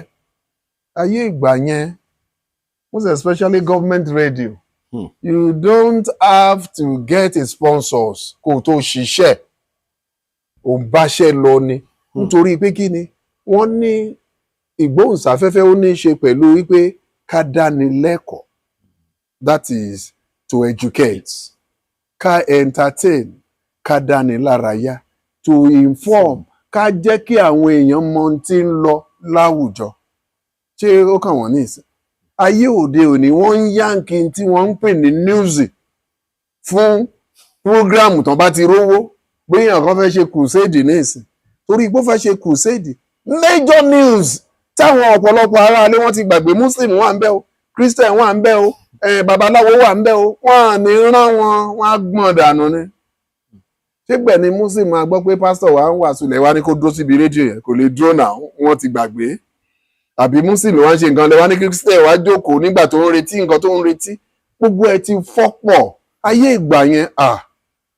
Ayé ìgbà yẹn, most especially government radio, you don't have to get a sponsors kó o tó ṣiṣẹ́. Ò ń báṣẹ́ lọ ni. Nítorí pé kí ni wọ́n ní ìgbóhùnsáfẹ́fẹ́, ó ní í ṣe pẹ̀lú wípé ká dáni lẹ́kọ̀ọ́, that is to educate, ká entertain, ká dáni lárayá, to inform, ká jẹ́ kí àwọn èèyàn mọ ohun tí ń lọ láwùjọ. Ṣé ó kàn wọ́n ní ìsìn? Ayé òde òní, wọ́n ń yankee tí wọ́n ń pè ní news fún program tán bá ti rówó. Bóyá kan fẹ́ ṣe crusade ní ìsìn, torí pé ó fẹ́ ṣe crusade, major news táwọn ọ̀pọ̀lọpọ̀ aráalé wọn ti gbàgbé, Muslim wà ń bẹ̀ o, Christian wà ń bẹ̀ o. Babaláwo wà ń bẹ̀ o, wọ́n à ní rán wọn, wọ́n á gbọ̀n dànù ni. Sígbẹ̀ ni Muslim máa gbọ́ pé pásítọ̀ wa ń wàásù lẹ̀ wá ní kó dúró síbi rédíò yẹn, kò lè dúró náà, wọ́n ti gbàgbé. Àbí Muslim wá ń ṣe nǹkan lẹ̀ wá ní Christian wá jókòó nígbà tó ń retí nǹkan tó ń retí. Gbogbo ẹ ti fọ́pọ̀. Ayé ìgbà yẹn,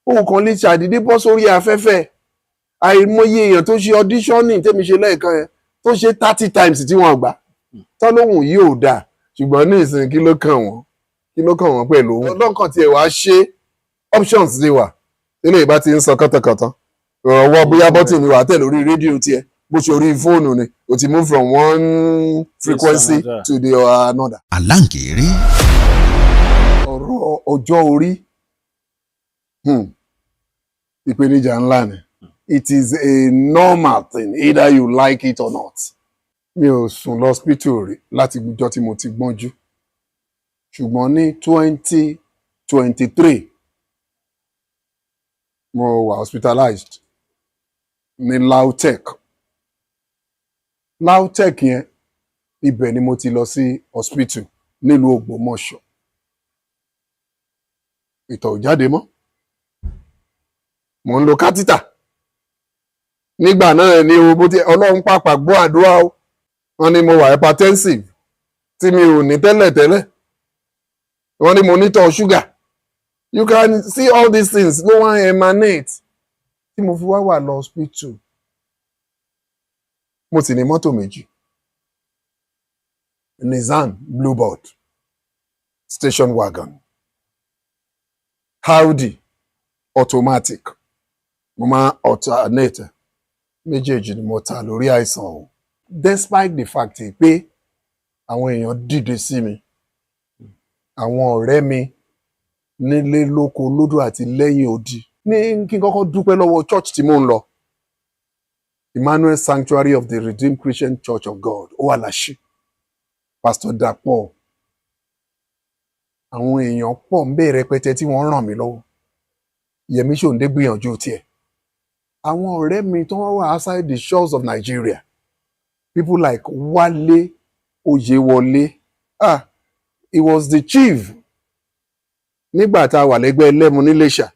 òun kan lè ṣàdédé bọ́ sórí afẹ́fẹ́. Àìmọye èèyàn tó ṣe auditioning tẹ́mi ṣe lẹ́ẹ̀kan yẹn, tó ṣe 30 times tí wọ́n gbà. Tọ́lóhùn yìí ò dáa, ṣùgbọ́n ní ìsìn, kí ló kàn wọ́n? Kí ló kàn wọ́n pẹ̀lú òun? Ọlọ́kàn tiẹ̀ wá ṣe, options ti wà. Ilé ìbá ti ń sọ kọ́tọ̀kọ̀tọ̀, ọwọ́ bóyá button wà tẹ̀ lórí rédíò tiẹ̀, bó ṣe orí fóònù ni o ti move from one frequency another. to the another. Aláǹgẹ̀rẹ̀. Ọ̀rọ̀ ọjọ́ orí, ìpèníjà ńlá ni. It is a normal thing either you like it or not. Mi ò sùn lọ hospital rí láti ìjọ́ tí mo ti gbọ́njú, ṣùgbọ́n ní 2023 mo wà hospitalized ní LAUTECH. LAUTECH yẹn, ibẹ̀ ni mo ti lọ sí hospital nílùú Ògbómọ̀ṣọ́. Ìtọ̀ ò jáde mọ́, mò ń lo catheter nígbà náà ni o. Bó ti Ọlọ́run pàpà gbọ́ àdúrà o, wọ́n ní mo wà hypertensive tí mi ò ní tẹ́lẹ̀ tẹ́lẹ̀, wọ́n ní mo nítọ̀ ṣúgà. You can see all these things ló wá emanate tí mo fi wá wà lọ hospital. Mo sì ní mọ́tò méjì, Nissan Bluebird station wagon, Audi automatic. Mo máa alternate méjèèjì ni mo ta lórí àìsàn o. Despite the fact pé àwọn èèyàn dìde sí mi, àwọn ọ̀rẹ́ mi nílé, lóko, lódò àti lẹ́yìn odi, ní kí n kọ́kọ́ dúpẹ́ lọ́wọ́ church tí mò ń lọ, Emmanuel Sanctuary of the Redeemed Christian Church of God, ó wà láṣì, Pastor Dapò. Àwọn èèyàn pọ̀ ń bèèrè rẹpẹtẹ tí wọ́n ràn mí lọ́wọ́. Yẹmí Ṣòǹdé gbìyànjú tiẹ̀. Àwọn ọ̀rẹ́ mi tó wọ́n wà outside the shores of Nigeria, people like Wálé Oyèwọlé, he was the chief nígbà tá a wà lẹ́gbẹ́ ẹlẹ́mu níléṣà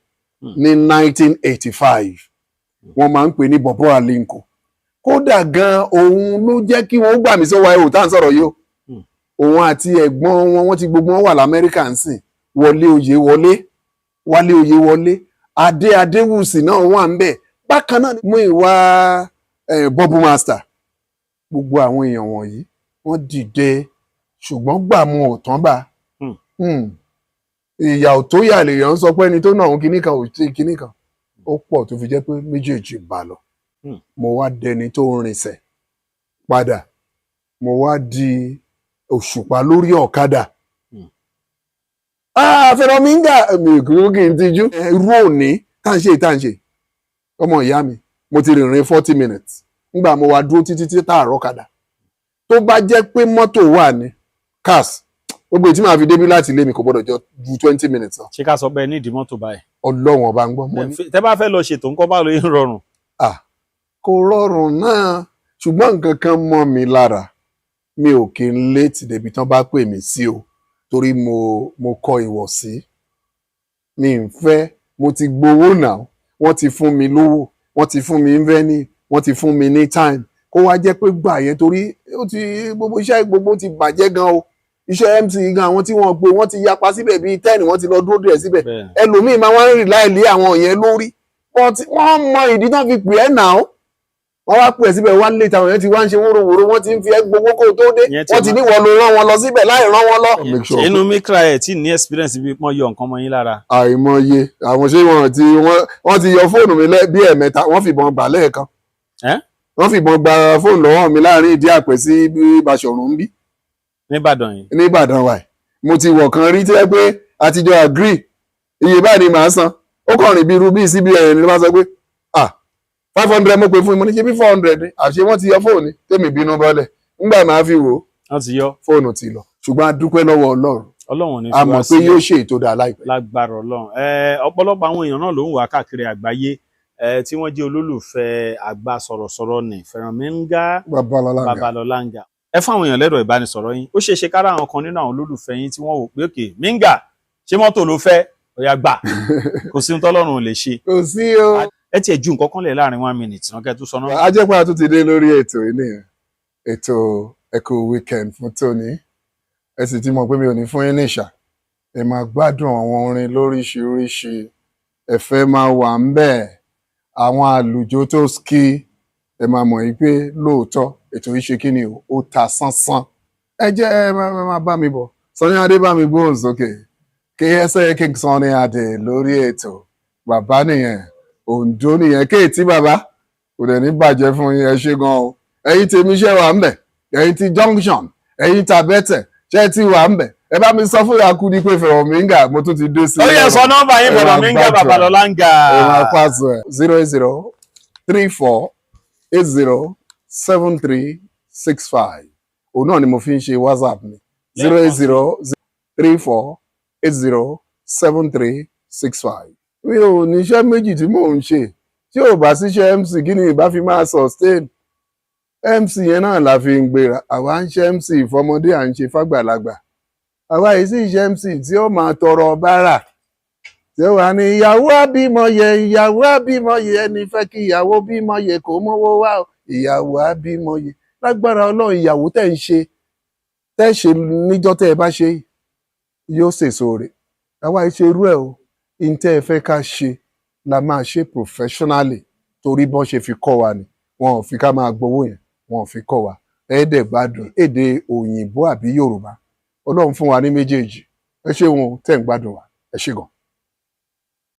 ní 1985. Wọ́n máa ń pè ní Bọ̀bọ́ Alinko. Kódà gan, òun ló jẹ́ kí wọ́n gbà mí sọ́wọ́ ẹ̀ ò tá à ń sọ̀rọ̀ yìí o. Òun àti ẹ̀gbọ́n wọn, wọ́n ti gbogbo wọn wà l'Amẹ́ríkà ń sìn. Wọlé Oyèwọlé, Wálé Oyèwọlé, Adé Adéwùsì náà wà ń bẹ̀ bákan náà, mú ìwà Bubble Master. Gbogbo àwọn èèyàn wọ̀nyí, wọ́n dìde, ṣùgbọ́n gbà mu ò tán bá. Ìyà ò tó yà lèèyàn ń sọ pé ẹni tó náà òun kinní kan ò tí kinní kan ó pọ̀ tó fi jẹ́ pé méjèèjì bá lọ. Mo wá dẹni tó ń rinsẹ̀ padà, mo wá di òṣùpá lórí ọ̀kadà. Ah, Fẹ́rọ̀míńgà mi ò kúrò, kí n tijú. Irú òní tá à ń ṣe, tá à ń ṣe, ọmọ ìyá mi, mo ti rìnrìn 40 minutes nígbà mo wá dúró títí tí tá àrọ́ kadà. Tó bá jẹ́ pé mọ́tò wà ní cars, gbogbo èyí tí màá fi débí láti ilé mi kò gbọ́dọ̀ jọ ju 20 minutes lọ. Ṣé ká sọ pé ẹ nídìí mọ́tò báyìí? Ọlọ́run Ọba ń gbọ́, mo ní. Tẹ́ bá fẹ́ lọ ṣètò ńkọ́, báwo ló ń rọrùn? Ah, kò rọrùn náà, ṣùgbọ́n nǹkan kan mọ́ mi lára, mi ò kí ń late débi tán bá pè mí sí o, torí mo kọ ìwọ̀sí mi ń fẹ́. Mo ti gbowó náà, wọ́n ti fún mi lówó, wọ́n ti fún mi ní venue, wọ́n ti fún mi ní time, kó wá jẹ́ pé gbà yẹn, torí ó ti gbogbo iṣẹ́ gbogbo ti bàjẹ́ gan o. Iṣẹ́ MC gan, àwọn tí wọ́n pè, wọ́n ti yapa síbẹ̀ bíi 10, wọ́n ti lọ dúró díẹ̀ síbẹ̀. Ẹlòmíì máa wá ń rìn láìlé àwọn yẹn lórí, but wọ́n mọ ìdí tán fi pè é náà. Wọ́n wá pè é síbẹ̀, wá lé táwọn yẹn ti wá ń ṣe wóróworó, wọ́n ti ń fi ẹ́ gbowó kó o tó dé. Ìyẹn ti Wọ́n ti ní wọ́n ló rán wọn lọ síbẹ̀ láì rán wọn lọ. Make sure. Inú mikra ẹ̀ tí ní experience bí wọ́n yọ nǹkan mọ́ yín lára? Àìmọye àwọn ṣé wọn ti yọ fóònù mi bí ẹ̀ẹ̀mẹ́ta, wọ́n fìbọn gbà lẹ́ẹ̀kan. Ẹ́? Wọ́n fìbọn gba fóònù lọ́wọ́ mi láàrin ìdí àpẹ sí bí Baṣọ̀run ń bí. Nìbàdàn yìí? Ní Ìbàdàn wa yìí. Mo ti wọ̀ kan rí tí wọ́n pé àtijọ́ agree iye báyìí ni màá san, ó kàn rìn bí irú bíi CBN ni ló bá sọ pé, ah, 500. Mo pè fún mi, mo ní ṣe bí 400 ni, àṣé wọ́n ti yọ fóònù. Tèmi bínú bọ́lẹ̀ nígbà máa fi wò ó, Wọ́n ti yọ. fóònù ti lọ. Ṣùgbọ́n a dúpẹ́ lọ́wọ́ Ọlọ́run. Ọlọ́run ò ní A fi wá mọ̀ pé sílẹ̀. yóò ṣe ètò dáa láìpẹ́. Lágbára Ọlọ́run. Ọ̀pọ̀lọpọ̀ àwọn èèyàn náà ló ń wà káàkiri àgbáyé tí wọ́n jẹ́ olólùfẹ́ àgbà sọ̀rọ̀sọ̀rọ̀ ní Fẹ́rànmíńgá. Babalọlá. Babalọ́láńgà. Ẹ fún àwọn èèyàn lẹ́rọ ìbánisọ̀rọ̀ yín. Ó ṣeé ṣe kára àwọn kan nínú àwọn olólùfẹ́ yín tí wọ́n wò pé, òkè Minga, ṣé mọ́tò ló fẹ́? Ó yá gbà, kò sí ohun tọ́lọ́run ò lè ṣe. Kò sí o. Ẹ tiẹ̀ ju nǹkan kan lẹ̀ láàrin one minute náà kẹ́ ẹ tó sọ náà. Ajẹ́pẹ́ àtún ti dé lórí ètò yìí nìyẹn, ètò Ẹ̀kú Weekend fún tòní. Ẹ sì ti mọ̀ pé mi ò ní fún yín níṣà. Ẹ máa gbádùn àwọn orin lóríṣiríṣi, ẹ̀fẹ̀ máa wà ń bẹ̀, àwọn àlùjọ tó ski. Ẹ máa mọ̀ yìí pé lóòótọ́ ètò yìí ṣe kí ni o, ó ta sánsán. Ẹ jẹ́ ẹ máa bá mi bọ̀. Sunny Adé bá mi gbóhùn sókè. KSA King Sunny Adé lórí ètò. Bàbá nìyẹn, Oǹdó nìyẹn, kéètì bàbá kò dẹ̀ ní bàjẹ́ fún yín. Ẹ ṣé gan o. Ẹ̀yin tèmi, ṣe wà ń bẹ̀? Ẹ̀yin ti junction, ẹ̀yin tàbẹ́tẹ̀, ṣé ti wà ń bẹ̀? Ẹ bá mi sọ fún Yakudi pé Fẹ̀rọ̀míngà mo tún ti dé sí. Ó yẹ sọ nọ́mbà yín. Ẹ máa Fẹ̀rọ̀míngà gbádùn. Babalọ́lá ń ga. Ẹ máa pàṣẹ 08034807365. Òun náà ni mo fi ń ṣe WhatsApp mi, 08034807365. Mi ò níṣẹ́ méjì tí mò ń ṣe. Tí ò bá síṣẹ́ MC, kí ni ìbá fi máa sustain? MC yẹn náà la fi ń gbéra. Àwa ń ṣe MC ìfọmọdé, à ń ṣe fàgbàlagbà. Àwa yìí sì ṣe MC tí ó máa tọrọ bárà, tí ó wà ní ìyàwó àbímọ yẹ, ìyàwó àbímọ yẹ, ẹni fẹ́ kí ìyàwó bímọ yẹ kó mówó wá o. Ìyàwó àbímọ yẹ, lágbára Ọlọ́run, ìyàwó tẹ́ ń ṣe, tẹ́ ṣe níjọ́ tẹ́ ẹ bá ṣe yóò sèso rẹ̀. Àwa yìí ṣe irú ẹ̀ o. Ntẹ́ ẹ fẹ́ ká ṣe la máa ṣe professionally, torí bọ́n ṣe fi kọ́ wa ni. Wọn ò fi ká máa gbowó yẹn, wọn ò fi kọ́ wa. Ẹ̀ẹ́dẹ̀ gbádùn èdè òyìnbó àbí Yorùbá, Ọlọ́run fún wa ní méjèèjì. Ẹ ṣé wọn tẹ́ ń gbádùn wa, ẹ ṣé gan.